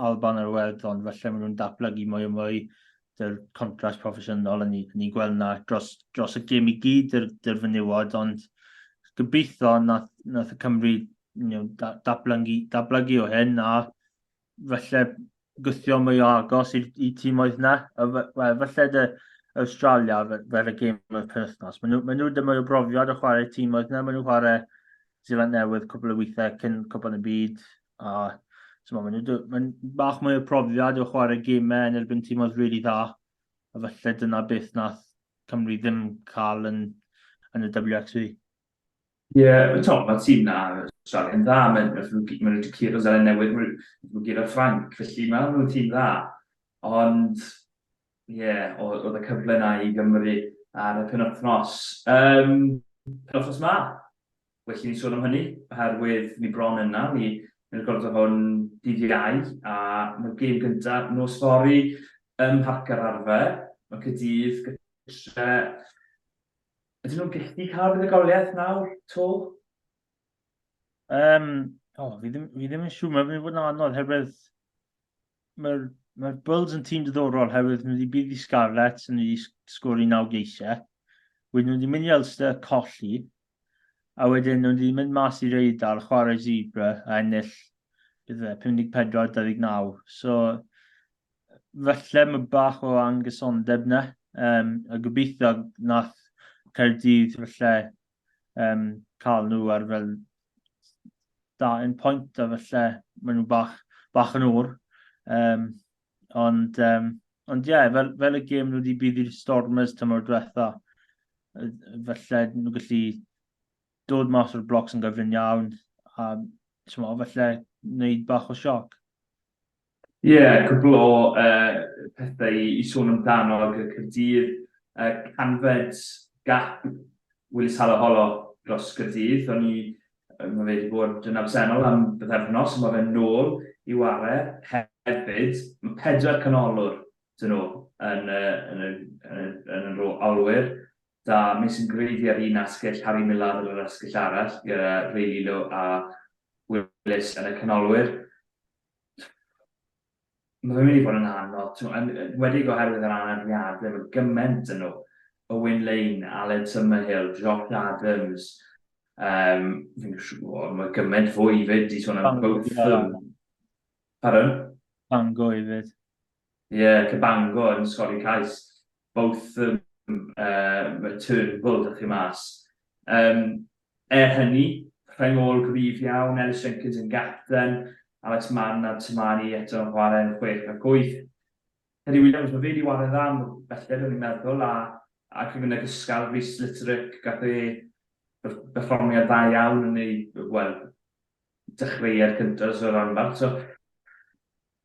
Speaker 4: Alban a'r Iwerddon, felly maen nhw'n datblygu mwy o mwy dy'r contrast proffesiynol, a ni, ni gweld na dros, dros y gêm i gyd dy'r, dy'r fenywod, ond gobeithio nath, nath y Cymru you know, datblygu, datblygu o hyn a falle gwthio mwy o agos i'r i tîmoedd na. A well, falle dy Australia fel y gêm o'r penwythnos. Maen nhw, maen nhw dim mwy o brofiad o chwarae tîmoedd na. Maen nhw'n chwarae Zealand Newydd cwpl o weithiau cyn Cwpan y Byd. A so, maen nhw, maen bach mwy o profiad o chwarae gemau yn erbyn tîmoedd really dda. A falle dyna beth nath Cymru ddim cael yn, yn y WXV.
Speaker 3: Ie, yeah, to, mae'r tîm na Australia yn dda, maen nhw wedi curo Zeland Newydd, maen nhw guro Ffrainc, felly maen nhw'n tîm dda. Ond, ie, yeah, oedd y cyfle na i Gymru ar y penwythnos. Penwythnos ma, well i ni sôn am hynny, oherwydd ni bron yna, ni yn recordo hwn dydd Iau, a mae'r gêm gyntaf nos fory ym Mharc yr Arfer, mae Caerdydd gytre. Ydyn nhw'n gallu cael buddugoliaeth nawr, to?
Speaker 4: Oh, fi ddim, fi ddim yn siŵr, mae'n mynd i fod yn anodd, herwydd mae'r Mae'r Bulls yn tîm diddorol herwydd nhw wedi bydd i Scarlets yn wedi sgori 9 geisiau. Wedyn nhw wedi mynd i Ulster colli, a wedyn nhw wedi mynd mas i'r Eidal, chwarae Zebra a ennill beth e, 54-29. So, falle mae bach o angysondeb na. Um, a gobeithio nath Caerdydd falle um, cael nhw ar fel da yn pwynt a falle maen nhw bach, bach yn o'r. Um, ond, um, ond ie, yeah, fel, fel y gêm nhw wedi bydd i'r Stormers tymor diwetha, falle nhw gallu dod mas o'r blocs yn gyflym iawn a mo, falle wneud bach o sioc.
Speaker 3: Ie, yeah, cwbl o uh, pethau i, i sôn amdano ag y Caerdydd. Uh, canfed gap Willis Halaholo dros Gaerdydd. O'n i, mae fe wedi bod yn absennol am bythefnos, mae fe'n nôl i ware hefyd. Mae pedwar canolwr dyn nhw yn, yn, yn, yn, yn yr olwyr. Da Mason Grady ar un asgell, Harry Millard ar yr asgell arall, gyda Ray Lilo a Willis yn y canolwyr. Mae fe'n mynd i fod yn anodd, yn enwedig oherwydd yr anafiadau, mae gymaint yn nhw. Owen Lane, Aled Summerhill, Josh Adams, um, fi'n siŵr, mae gymaint fwy fyd i sôn am both them. Pardon?
Speaker 4: Bango hefyd.
Speaker 3: Ie, yeah, Cabango yn sgori cais. Both them, uh, Turnbull, dych chi mas. Um, Er hynny, rheng ôl gryf iawn, Ellis Jenkins yn gapten, Alex Mann a Tamani eto yn chwarae yn 6 ac 8. Teddy Williams, mae fe wedi ware dda am belled o'n i'n meddwl, a, ac yn ogystal Rhys Litterick, gath e berfformiad dda iawn yn ei, wel, dechreuad cyntaf o'r rhanbarth. So,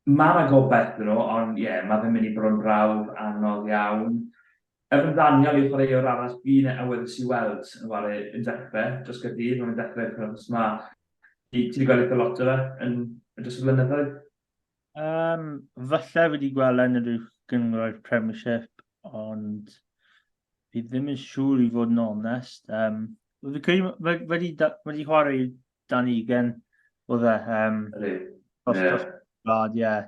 Speaker 3: Mae 'na gobaith iddyn nhw, ond ie, mae fe'n mynd i bod yn brawf anodd iawn. Evan Daniel yw chwaraewr arall fi'n awyddus i weld yn ware yn dechrau dros Gaerdydd, mae fe'n dechrau penwythnos 'ma. Ti 'di gweld eitha lot o fe yn dros y blynyddoedd?
Speaker 4: Um, falle fi wedi gweld e yn yr uwch gynghrair Premiership, ond fi ddim yn siŵr i fod yn onest. Um, fi credu, fe wedi, wedi chwarae dan ugen, oedd e. Um,
Speaker 3: Ydy.
Speaker 4: Dros, yeah. dros gwlad, ie. Yeah.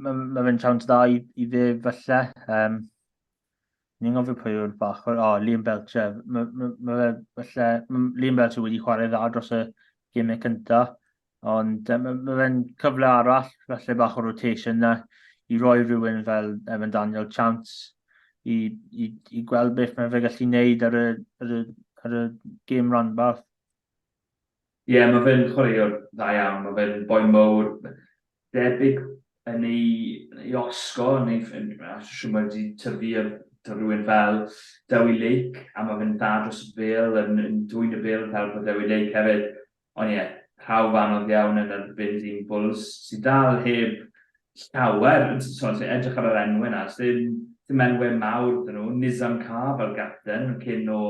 Speaker 4: Mae ma fe'n chance dda i, i fe falle. Um, ni'n gofio pwy yw'r bach, o, oh, Liam Belcher. Mae ma, ma fe falle, ma Liam Belcher wedi chwarae dda dros y gemau cyntaf, ond um, mae ma fe'n cyfle arall, falle bach o rotation na, i roi rhywun fel Evan Daniel chance i, i, i gweld beth mae fe gallu gwneud ar y, ar y, ar y gêm ranbarth.
Speaker 3: Ie, yeah, mae fe'n chwaraewr dda iawn, mae fe'n boi mowr, debyg yn ei, yn ei osgo, yn ei, yn, siŵr mae wedi tyfu ar rhywun fel Dewi Lake, a mae fe'n dda dros y bêl, yn, yn dwyn y bêl fel bod Dewi Lake hefyd. Ond ie, yeah, prawf anodd iawn yn erbyn dîm Bulls, sydd dal heb llawer, so, ti'n edrych ar yr enwau yna, ddim, ddim enwau mawr dyn nhw, Nizam Carr fel gapten, cyn o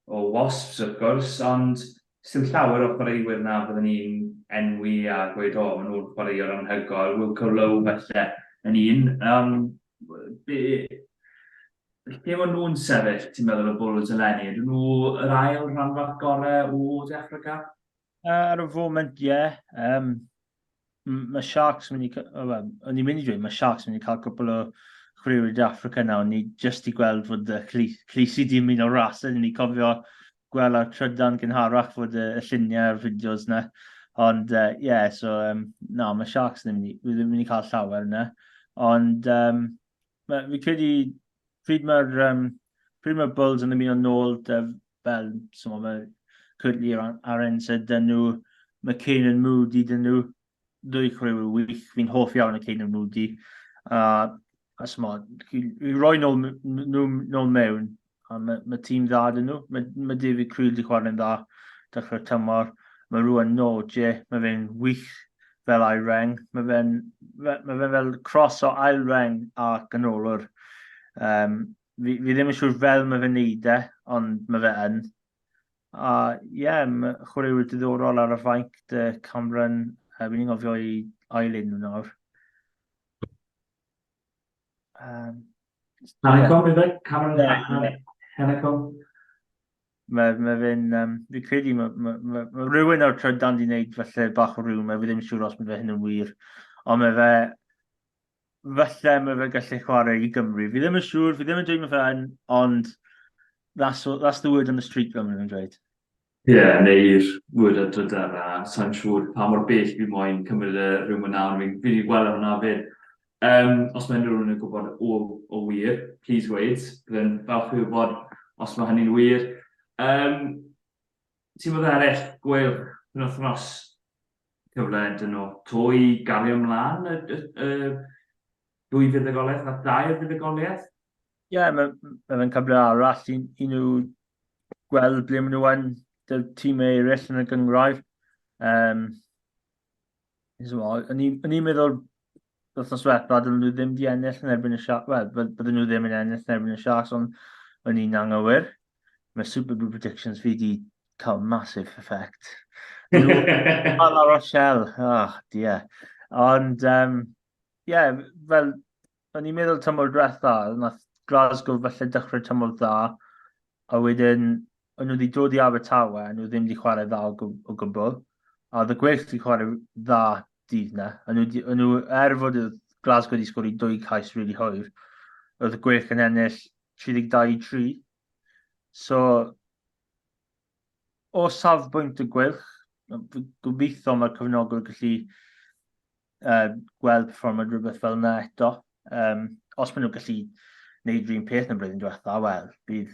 Speaker 3: o Wasps wrth gwrs, ond sdim llawer o chwaraewyr na fyddwn ni'n enwi a gweud, o, maen nhw'n chwaraewr anhygoel, Wilco Lowe falle yn un. Um, be, lle maen nhw'n sefyll, ti'n meddwl, y Bulls eleni? Ydyn nhw yr ail rhanbarth gorau o De Affrica?
Speaker 4: Ar y foment, ie. Yeah. Um, mae Sharks yn mynd i... Oh, well, o'n i'n mynd i dweud, mae Sharks yn mynd i cael cwpl o chwaraewyr De Africa nawr. Ni jyst i gweld fod y Cleisi di mynd o'r ras. Ni cofio gweld ar trydan gynharach fod y, y lluniau a'r fideos yna. Ond, ie, uh, yeah, so, um, na, mae Sharks ddim yn mynd, mynd i cael llawer yna. Ond, um, ma, fi credu, pryd mae'r um, pryd mae'r Bulls yn ymuno nôl, dy, fel, so mae Curtly Arendt dyn nhw, mae Canan Moody dyn nhw, ddwy chwaraewyr wych, fi'n hoff iawn o Canan Moody. A, a so, i roi nôl, nhw nôl mewn, a mae, mae tîm dda dyn nhw. Mae, mae David Creel wedi chwarae'n dda dechrau'r tymor. Mae rhywun Norge, mae fe'n wych fel ail reng. Mae fe'n mae fe fel cross o ail reng a ganolwr. Um, fi, fi ddim yn siŵr fel mae fe'n neud e, ond mae fe yn. A ie, yeah, mae chwaraewyr diddorol ar y fainc, dy Cameron, uh, fi'n ngofio i ail enw nawr.
Speaker 3: Um, Hanekom, yeah. ife? Cameron yeah. Hanekom?
Speaker 4: Mae, mae fe'n, um, fi credu, mae, mae, mae, mae rhywun o'r trydan di wneud falle bach o rhywun, mae fi ddim yn siŵr os mae fe hyn yn wir, ond mae fe, falle mae fe gallu chwarae i Gymru. Fi ddim yn siŵr, fi ddim yn dweud mae fe yn, ond that's the word on the street fel maen nhw'n dweud.
Speaker 3: Ie, yeah, neu'r word ar drydar a sa'n siŵr pa mor bell fi moyn cymryd y rhywun yna, ond fi wedi gweld hwnna fyd. Os mae unrhyw un yn gwybod o wir, please gweud. Byddai'n falch i wybod os mae hynny'n wir. Tîmoedd eraill, Gweilch, penwythnos, cyfle dyn nhw to i gario ymlaen y ddwy fuddugoliaeth na dair fuddugoliaeth?
Speaker 4: Ie, yeah, mae ma fe'n cyfle arall i nhw gweld ble maen nhw yn, dy'r tîmau eraill yn y gynghrair. O'n i'n meddwl wythnos diwetha, dyn nhw ddim di ennill yn erbyn y Sharks, wel, bydden nhw ddim yn ennill yn erbyn y Sharks, ond o'n i'n anghywir. Mae Super Bowl predictions fi di cael massive effect. Nhw La Rochelle, oh dear. Ond, yeah, fel, o'n i'n meddwl tymor diwetha, nath Glasgow falle dechrau tymor dda, a wedyn o'n nhw wedi dod i Abertawe, a nhw ddim wedi chwarae dda o gwbl. A oedd y Gweilch wedi chwarae dda dydd na. A nhw, er fod y Glasgow wedi sgori dwy cais really hwyr, oedd y Gweilch yn ennill 32-3. So, o safbwynt y Gweilch, gobeithio mae'r cefnogwyr gallu gweld perfformiad rhywbeth fel yna eto. Os maen nhw'n gallu gwneud yr un peth yn y blwyddyn diwetha, wel, bydd,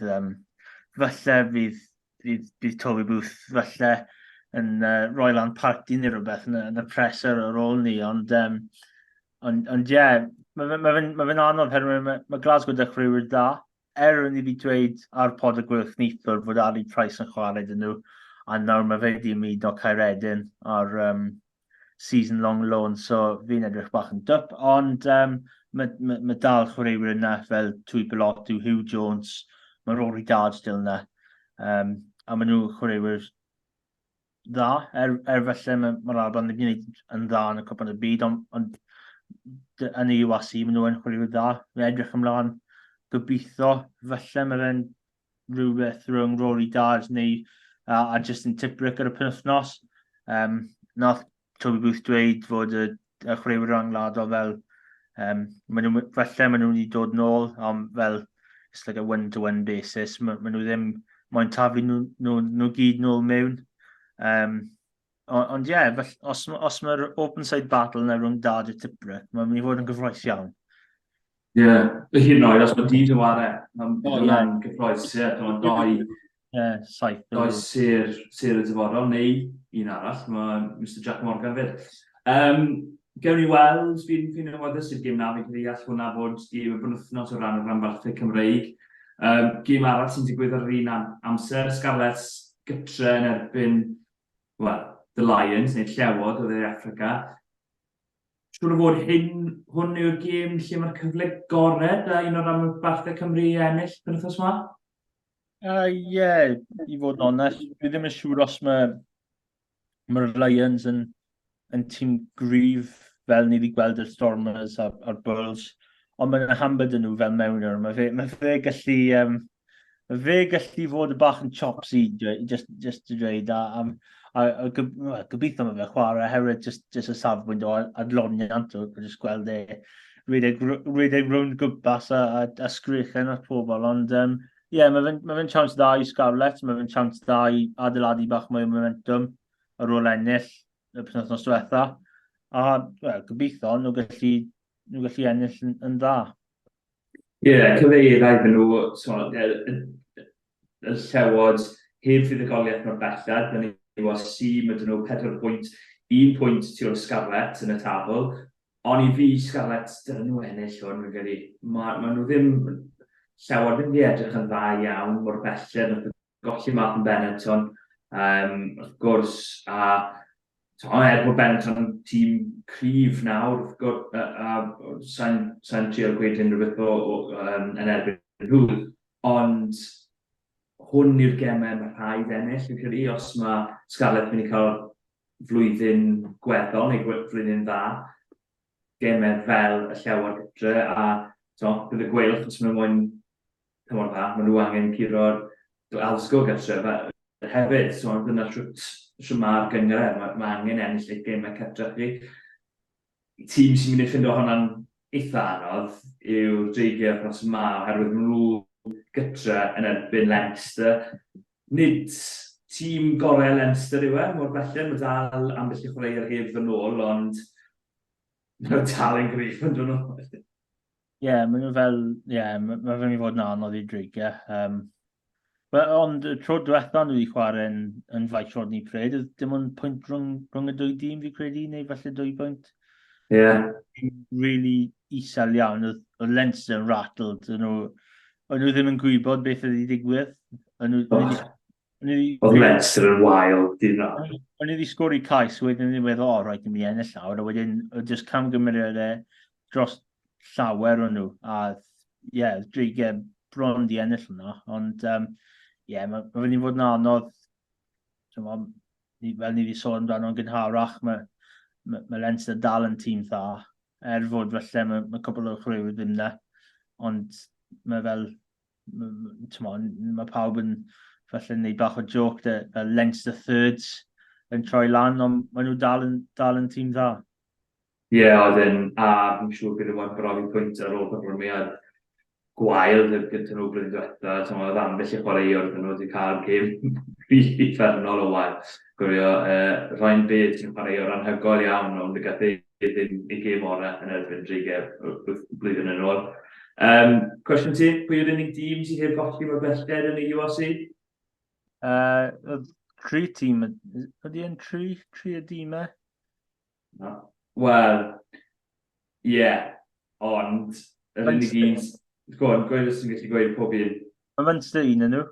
Speaker 4: falle bydd Toby Booth falle yn Royland Party neu rhywbeth yn y pres ar ôl ni, ond ie, yeah, mae ma fe'n ma fe anodd herwydd mae Glasgow dechreuwyr da. Er o'n i wedi dweud ar pod y Gweilch neithiwr fod Ali Price yn chwarae dyn nhw, a nawr mae fe wedi ymuno Caeredin ar season long loan, so fi'n edrych bach yn dwp, ond mae dal chwaraewyr yna fel Tuipulotu, Huw Jones, mae Rory Darge still yna, a maen nhw chwaraewyr dda, er felly mae'r Alban wedi gwneud yn dda yn y Cwpan y Byd, ond yn y URC maen nhw yn chwaraewyr dda. Mae'n edrych ymlaen gobeithio, falle mae fe'n rhywbeth rhwng Rory Darge neu a Justin Tipuric ar y penwythnos. Nath Toby Booth dweud fod y chwaraewyr rhyngwladol fel, maen nhw, falle maen nhw wedi dod nôl, ond fel, it's like a one-to-one basis. Maen nhw ddim moyn taflu nhw gyd nôl mewn. Ond ie, yeah, os mae'r open side battle yna rhwng Darge a Tipuric, mae'n mynd i fod yn gyffrous iawn.
Speaker 3: Ie, yeah. Hyd yn oed, os mae Dyd yn ware, mae'n oh, gyffrous, ie, yeah, doi,
Speaker 4: yeah, saith.
Speaker 3: Doi sêr y dyfodol, neu un arall, mae Mr Jack Morgan fyd. Gewn ni weld, fi'n awyddus i'r gêm na, fi'n credu all hwnna fod gêm y penwythnos o ran y rhanbarthau Cymreig. Gêm arall sy'n digwydd ar yr un amser, Scarlets gytre yn erbyn, well, The Lions, neu Llewod o Dde Affrica. Siŵr o fod hwn yw'r gêm lle mae'r cyfle gorau da un o'r rhanbarthau Cymru i ennill penwythnos yma?
Speaker 4: Ie, yeah, i fod yn onest, dwi ddim yn siŵr os mae'r Lions yn tîm gryf fel ni wedi gweld y Stormers a'r Bulls, ond mae'n hambered yn nhw fel mewnwr. Mae fe gallu fod y bach yn chopsy, just to dweud, a gobeithio mae fe chwarae herwydd just y safbwynt o adloniant o just gweld e rhedeg rownd gwmpas a sgrechen at pobl, ond ie, yeah, mae fe'n ma fe chance dda i Scarlets, mae fe'n chance dda i adeiladu bach mwy o momentum ar ôl ennill y penwythnos diwetha. A well, gobeithio nhw gallu ennill yn dda.
Speaker 3: Ie, yeah, cyfeiriau iddyn nhw, so, y Llewod heb fuddugoliaeth mor belled, dyn ni URC, mae dyn nhw 4 pwynt, 1 pwynt tu ôl Scarlets yn y tabl, ond i fi Scarlets, dyn nhw ennill hwn, fi'n credu. Ma nhw ddim, Llewod ddim wedi edrych yn dda iawn mor belled, nath golli Martin Benetton, wrth gwrs, a so, er bod Benetton tîm cryf nawr, wrth gwrs, a sa'n trial gweud unrhyw beth o yn erbyn nhw, ond hwn yw'r gemau mae rhaid ennill, fi'n credu, os mae Scarlett mynd i cael flwyddyn gweddol neu flwyddyn dda, gemau fel y Llewod gytre, a so, bydd y Gweilch, os maen nhw moyn tymor dda, maen nhw angen curo'r Glasgow gytre hefyd, so dyna shwt mae'r gynghrair, mae angen ennill y gemau cartre chi. Tîm sy'n mynd i ffindo hwnna'n eitha anodd yw'r Dreigiau wythnos yma, oherwydd maen nhw gytre yn erbyn Leinster. Nid tîm gorau Leinster yw e, mor belled, mae dal ambell i chwaraewr heb ddod nôl, ond maen nhw dal yn gryf yn dod nôl.
Speaker 4: Ie, yeah, maen nhw fel, ie, yeah, mae fe'n mynd i fod yn anodd i Dreigiau. Wel, ond y tro diwetha nhw wedi chwarae yn, yn Faes Rodney Parade, oedd dim ond pwynt rhwng, rhwng y dwy dîm fi credu, neu falle dwy bwynt.
Speaker 3: Ie. Yeah.
Speaker 4: Really isel iawn, oedd, oedd Leinster yn rattled, o'n nhw, o'n nhw ddim yn gwybod beth oedd wedi digwydd. O'n nhw, oh.
Speaker 3: Oedd Leinster yn wael, dyn nhw.
Speaker 4: O'n nhw wedi sgori cais, wedyn nhw'n meddwl, o, oh, rhaid i mi ennill nawr, a wedyn, oedd just camgymeriadau dros llawer o'n nhw, a ie, yeah, Dreigiau bron di ennill hwnna, ond ie, um, yeah, mae ma fynd i fod yn anodd, ma, fel ni wedi sôn amdano yn gynharach, mae, mae, mae Leinster dal yn tîm dda, er fod falle mae, mae cwbl o chwaraewyr ddim na, ond mae fel, mae, mae pawb yn falle wneud bach o joke de, fel Leinster thirds yn troi lan, ond maen nhw dal yn, dal yn tîm dda.
Speaker 3: Ie, oedd e'n, a fi'n siŵr bydd e moyn brofi pwynt ar ôl perfformiad gwael gyda nhw blwyddyn diwetha. Ti'n oedd ambell i chwaraewr dyn nhw wedi cael gêm rili uffernol o wael. Gofio, uh, Ryan Bates sy'n chwaraewr anhygoel iawn, ond y gath ei ddim ei gêm orau yn erbyn Dreigiau blwyddyn yn ôl. Um, cwestiwn ti, pwy yw'r unig dîm sydd heb golli mor belled yn y URC?
Speaker 4: Uh, tri tîm, ydy e'n tri, tri y dîmau?
Speaker 3: Na. Wel, ie, yeah, ond yr unig un... Go on, gweud os ti'n gallu gweud pob un.
Speaker 4: Mae Munster un yn nhw.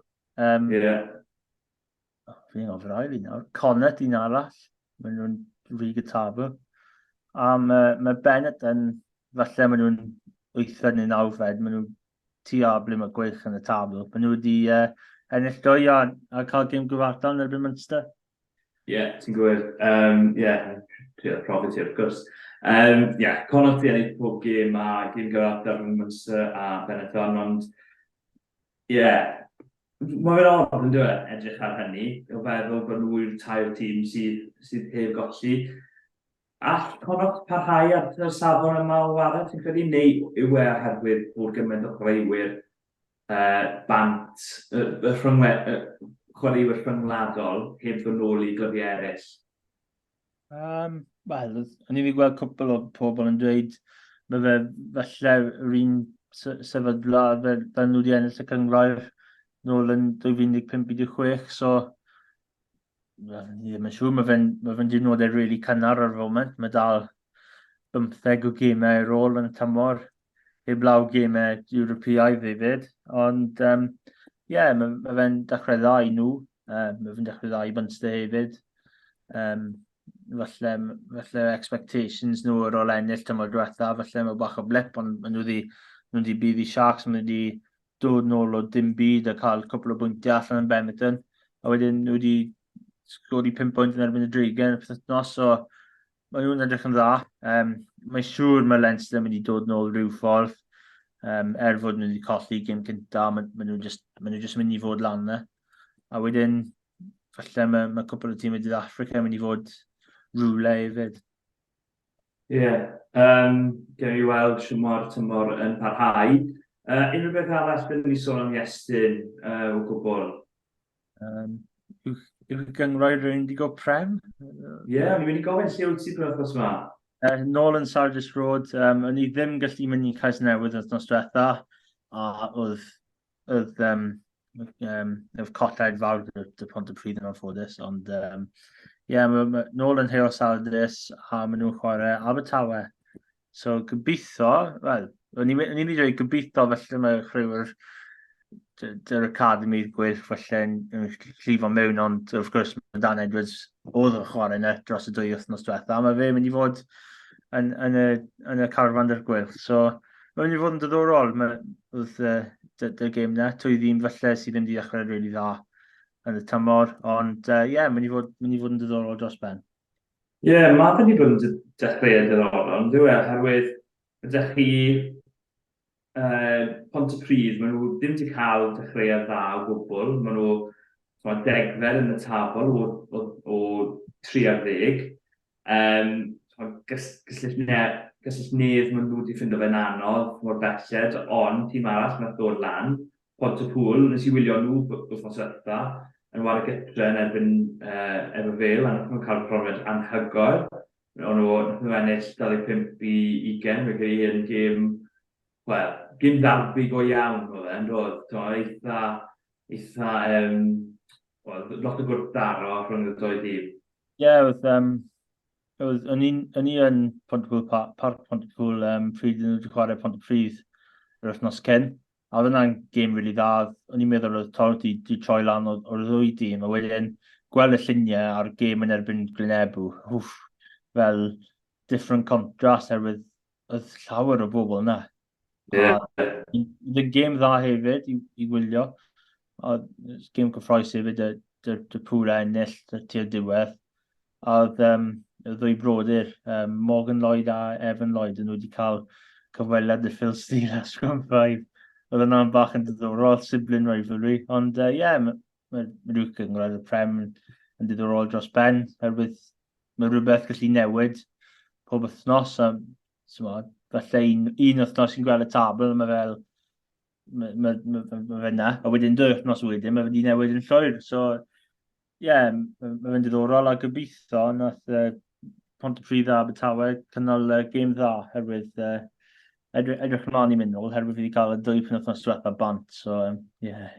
Speaker 3: Ie. Yeah.
Speaker 4: Oh, fi'n gofyn ail un nawr. Connacht un arall. Maen nhw'n rhy gytafel. A mae, mae Bennett yn, falle maen nhw'n wythfed neu nawfed, maen nhw tua ble mae gweilch yn y tabl. Maen nhw wedi uh, ennill dwy a, a cael gêm gyfartal yn erbyn Munster.
Speaker 3: Ie, yeah, ti'n gwir. Ie, yeah, trio profi ti wrth gwrs. Ie, yeah, Connacht di ennill pob gêm a gêm gyfartal rhwng Munster a Benetton, ond ie, yeah, mae fe'n od yn dweud edrych ar hynny, o feddwl bod nhw yw'r tair tîm sydd, sydd heb golli. All Connacht parhau ar y safon yma o warae, ti'n credu, neu yw e oherwydd bod gymaint o chwaraewyr uh, bant, y, y rhyngwe, y chwaraewyr rhyngwladol heb ddod nôl i glybiau eraill?
Speaker 4: Um, Wel, o'n i wedi gweld cwpl o pobl yn dweud mae fe falle yr un sefydla fel, fel nhw wedi ennill y cyngrair nôl yn 2015-16, so well, ni ddim yn siŵr, mae fe'n ma fe diwrnodau rili really cynnar ar y foment, mae dal 15 o gemau ar ôl yn y tymor, heblaw gemau Ewropeaidd hefyd, ond ie, um, yeah, mae, ma fe'n dechrau dda i nhw, mae fe'n dechrau dda i Munster hefyd. Um, falle, falle expectations nhw ar ôl ennill tymor diwetha, falle mae bach o blip, ond maen nhw wedi, nhw wedi bydd i Sharks, maen nhw wedi dod nôl o dim byd a cael cwpl o bwyntiau allan yn Benetton, a wedyn nhw wedi sgori 5 pwynt yn erbyn y Dreigiau yn y pythefnos, so maen nhw'n edrych yn dda. Um, mae'n siŵr mae Leinster yn mynd i dod nôl rhyw ffordd, um, er fod nhw wedi colli gêm cynta, maen, maen nhw just, maen nhw just mynd i fod lan yna. A wedyn, falle mae, mae cwpl o tîm o Africa yn mynd i fod rhywle hefyd.
Speaker 3: Ie, yeah. um, gewn ni weld siw mor tymor yn parhau. Unrhyw beth arall byddwn ni sôn am Iestyn o gwbl?
Speaker 4: Um, yw gynghrair yr Indigo Prem?
Speaker 3: Ie, yeah, o'n i'n mynd i gofyn lle wyt ti penwythnos yma?
Speaker 4: Nôl yn Sardis Road, o'n i ddim gallu mynd i Cais Newydd wythnos diwetha, a oedd, oedd, um, um, oedd colled fawr dy Pontypridd yn anffodus, ond um, ie, yeah, ma, ma, nôl yn Heol Sardis, a maen nhw'n chwarae Abertawe. So gobeithio, wel, o'n i'n mynd i dweud gobeithio felly mae chwaraewyr dy'r academy gwych falle yn, yn llifo mewn, ond wrth gwrs mae Dan Edwards oedd yn chwarae yna dros y dwy wythnos diwetha, a mae fe mynd i fod yn, yn, y, yn y carfan dy'r gwych. So mae'n mynd i fod yn diddorol, mae, oedd uh, dy, dy gêm na, twy ddim falle sydd ddim wedi dechrau rili really dda yn y tymor, ond ie, uh, yeah, mynd i fod, mynd i fod yn diddorol dros ben.
Speaker 3: Ie, yeah, mae fe wedi bod yn dechreuad diddorol, ond dyw e, oherwydd ydych chi Pontypridd, maen nhw ddim wedi cael dechreuad dda o gwbl. Maen nhw ma, degfed yn y tabl o, o, o 3 ar 10. Um, gys, gysll, ne, Castell Nedd, maen nhw wedi ffindo fe'n anodd mor belled, ond tîm arall nath ddod lan, Pontypool, nes i wylio nhw wythnos diwetha, yn ware gytre yn erbyn uh, Ever Vale, a nath nhw'n cael perfformiad anhygoel. O'n nhw, nath nhw ennill 25 i 20, fe credu yn gêm, wel, gêm ddarbi go iawn oedd e, yn dod. Eitha, eitha, um, well, lot o gwrthdaro rhwng y ddoi dîm.
Speaker 4: Ie, yeah, oedd, um, oedd, o'n i yn Pontypool, Parc Pontypool, um, pryd nhw wedi chwarae Pontypridd yr wythnos cyn. A oedd hwnna'n gêm rili dda. O'n i'n meddwl oedd Torrent di, di troi lan o'r, or ddwy dîm, a wedyn gweld y lluniau a'r gêm yn erbyn Glynebw, wff, fel different contrast, herwydd oedd llawer o bobl yna. Yeah. Oedd yn gêm dda hefyd i, i wylio. A gêm cyffroes hefyd, y, y, y pŵr ennill tu'r diwedd. A oedd um, y ddwy brodyr, um, Morgan Lloyd a Evan Lloyd, yn wedi cael cyfweliad y Phil Steele a Scrum 5. Oedd yna'n bach yn diddorol, sibling rivalry. Ond ie, uh, yeah, mae ma, ma rhywbeth cyngor y Prem yn, yn diddorol dros ben, herwydd mae rhywbeth gallu newid pob wythnos. A, mod, falle un, un wythnos sy'n gweld y tabl, mae fel, mae ma, ma, ma, ma fe na. A wedyn dwy wythnos wedyn, mae wedi newid yn llwyr. So, ie, yeah, mae ma fe'n diddorol a gobeithio nath uh, Pontypridd a Abertawe cynnal uh, gêm dda herwydd uh, edrych, edrych ymlaen i mynd nôl, herwydd fi wedi cael y dwy penwythnos diwetha bant, so um, yeah.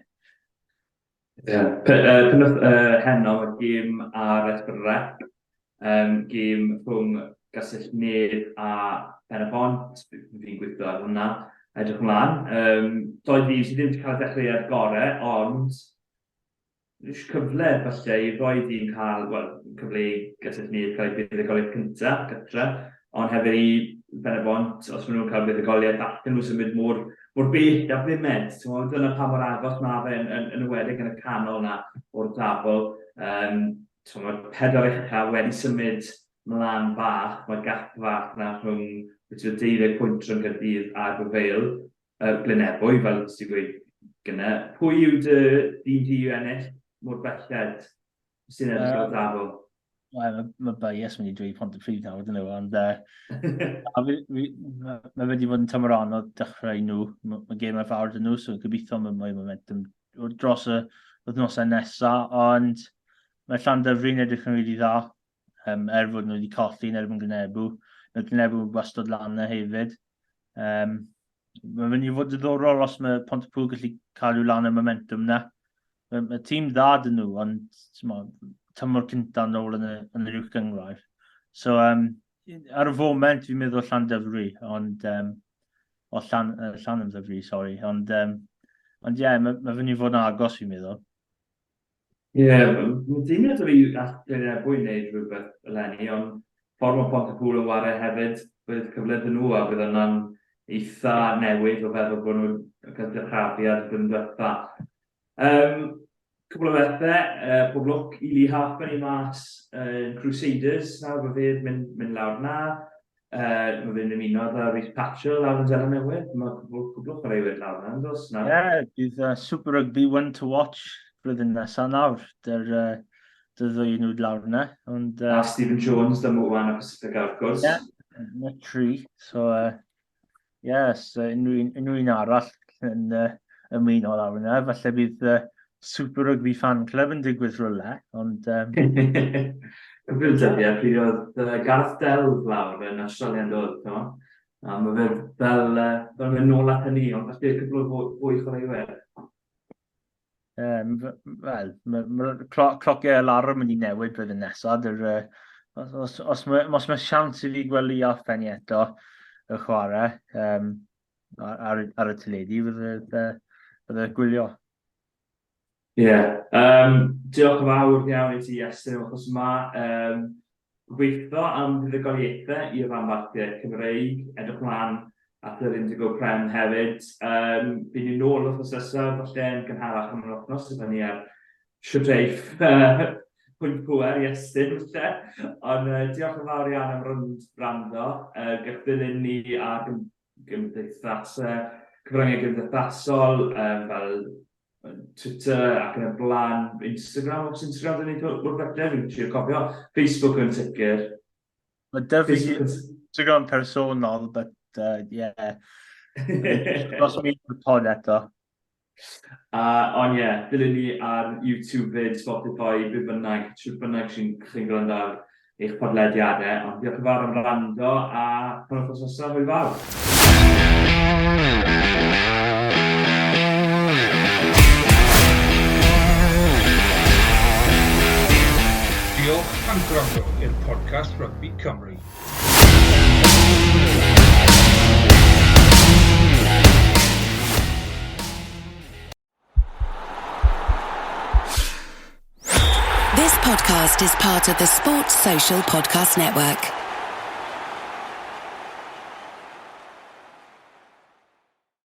Speaker 3: Yeah. Pe, uh, penwth, uh, heno, mae gêm ar S4C, um, gêm rhwng Gastell Nedd a Pen y Bont, fi'n gweithio ar hwnna, edrych ymlaen. Um, doi dîm sydd ddim wedi cael y dechreuad gorau, ond Jyst cyfle falle i ddoi dîm cael, wel, cyfle i Gastell Nedd cael eu buddugoliaeth cyntaf gytre, ond hefyd i Ben-y-bont, os maen nhw'n cael buddugoliaeth, allan nhw symud mor, mor bell a bumed. Ti'n dyna pa mor agos mae fe yn, yn, yn ywedig yn y canol na o'r tabl. Um, mae'r pedwar uchaf wedi symud mlaen bach, mae gap fach na rhwng beth yw 12 pwynt rhwng Caerdydd a Gwyfeil. uh, Glynebwy, fel ti'n gweud gyna. Pwy yw dy dîm di i ennill mor belled sy'n edrych ar tabl?
Speaker 4: Wel, mae, mae bias mynd i dweud Pontypridd nawr, dyn nhw, ond uh, a fi, fi, mae ma wedi bod yn tymor anodd dechrau nhw. Mae, mae gemau fawr dyn nhw, so gobeithio mae mwy momentum dros y wythnosau nesaf, ond mae Llandyfri'n edrych yn rili dda, um, er fod nhw wedi colli yn erbyn Glynebw. Mae Glynebw wastad lan yna hefyd. Um, mae'n mynd i fod diddorol os mae Pontypool gallu cadw lan y momentum na. Mae, mae tîm dda dyn nhw, ond mo, tymor cynta nôl yn y, yn yr uwch gynghrair. So, um, ar y foment, fi'n meddwl Llandyfri, ond... Um, o Llan, uh, Llanymddyfri, sori. Ond, um, ond ie, yeah, mae, mae fynd i fod yn agos, fi'n meddwl.
Speaker 3: Ie, yeah, mae deimlad o fi all Glynebwy wneud rhywbeth eleni, ond ffordd mae Pontypool yn ware hefyd, bydd cyfle iddyn nhw a bydd yna'n eitha newydd o feddwl bod nhw'n cael dyrchafiad blwyddyn diwetha. Um, cwbl o bethau, uh, pob lwc i Lee Halfpenny mas yn uh, Crusaders nawr, mae fe mynd, mynd lawr na. Uh, mae fe'n ymuno â Rhys Patchell lawr yn Zeland Newydd. Mae cwbl, cwbl o chwaraewyr lawr yna, yn dos?
Speaker 4: Ie, yeah, bydd uh, Super Rugby One to Watch blwyddyn nesaf nawr. Dy'r uh, dy ddwy nhw lawr yna. Ond,
Speaker 3: uh, a Stephen Jones, da Mwan a Pacifica, wrth gwrs.
Speaker 4: Ie, yeah, na tri. So, uh, yes, uh, unrhyw, unrhyw un arall yn uh, ymuno lawr yna. Falle bydd uh, Super Rugby Fan Club yn digwydd rhywle, ond... Um...
Speaker 3: Cyfrif dyddiau, pryd oedd uh, Gareth Delf lawr yn Australia yn dod, no? A mae fe fel, uh, fel mynd nôl at hynny, ond falle cwbl o fwy chwaraewyr.
Speaker 4: Um, Wel, mae'r ma, ma clo, clociau alarm mynd i newid blwyddyn nesaf. Dyr, uh, os, os, os, mae, os mae siawns i fi gweld Lee Halfpenny eto y chwarae um, ar, ar, ar y teledu, fydde, fydde gwylio.
Speaker 3: Ie. Yeah. Um, diolch yn fawr iawn i ti, Iestyn, achos yma. Um, gobeithio am fuddugoliaethau i'r rhanbarthau Cymreig. Edrych mlaen at yr Indigo Prem hefyd. Um, Bydd ni'n nôl wythnos nesaf, falle yn gynharach am yr wythnos, dibynnu ar siwteiff pwynt pwer Iestyn, falle. Ond uh, diolch yn fawr iawn am rwnd rando. Uh, gallwch ddilyn ni ar gymdeithasau, cyfryngau gymdeithasol, um, fel Twitter ac yn y blaen, Instagram, os Instagram dyn ni'n gwrdd fi'n trio cofio, Facebook yn sicr.
Speaker 4: Mae dy fi, Digon personol, but yeah. Os mi y pod eto.
Speaker 3: Ond ie, yeah, dilyn ni ar YouTube fyd, Spotify, be bynnag, trwy bynnag sy'n chi'n gwrando ar eich podlediadau. Ond diolch yn fawr am rando a pan wythnos nesaf, hwyl fawr.
Speaker 2: Diolch am gwrando i'r podcast Rygbi Cymru.
Speaker 1: This podcast is part of the Sports Social Podcast Network.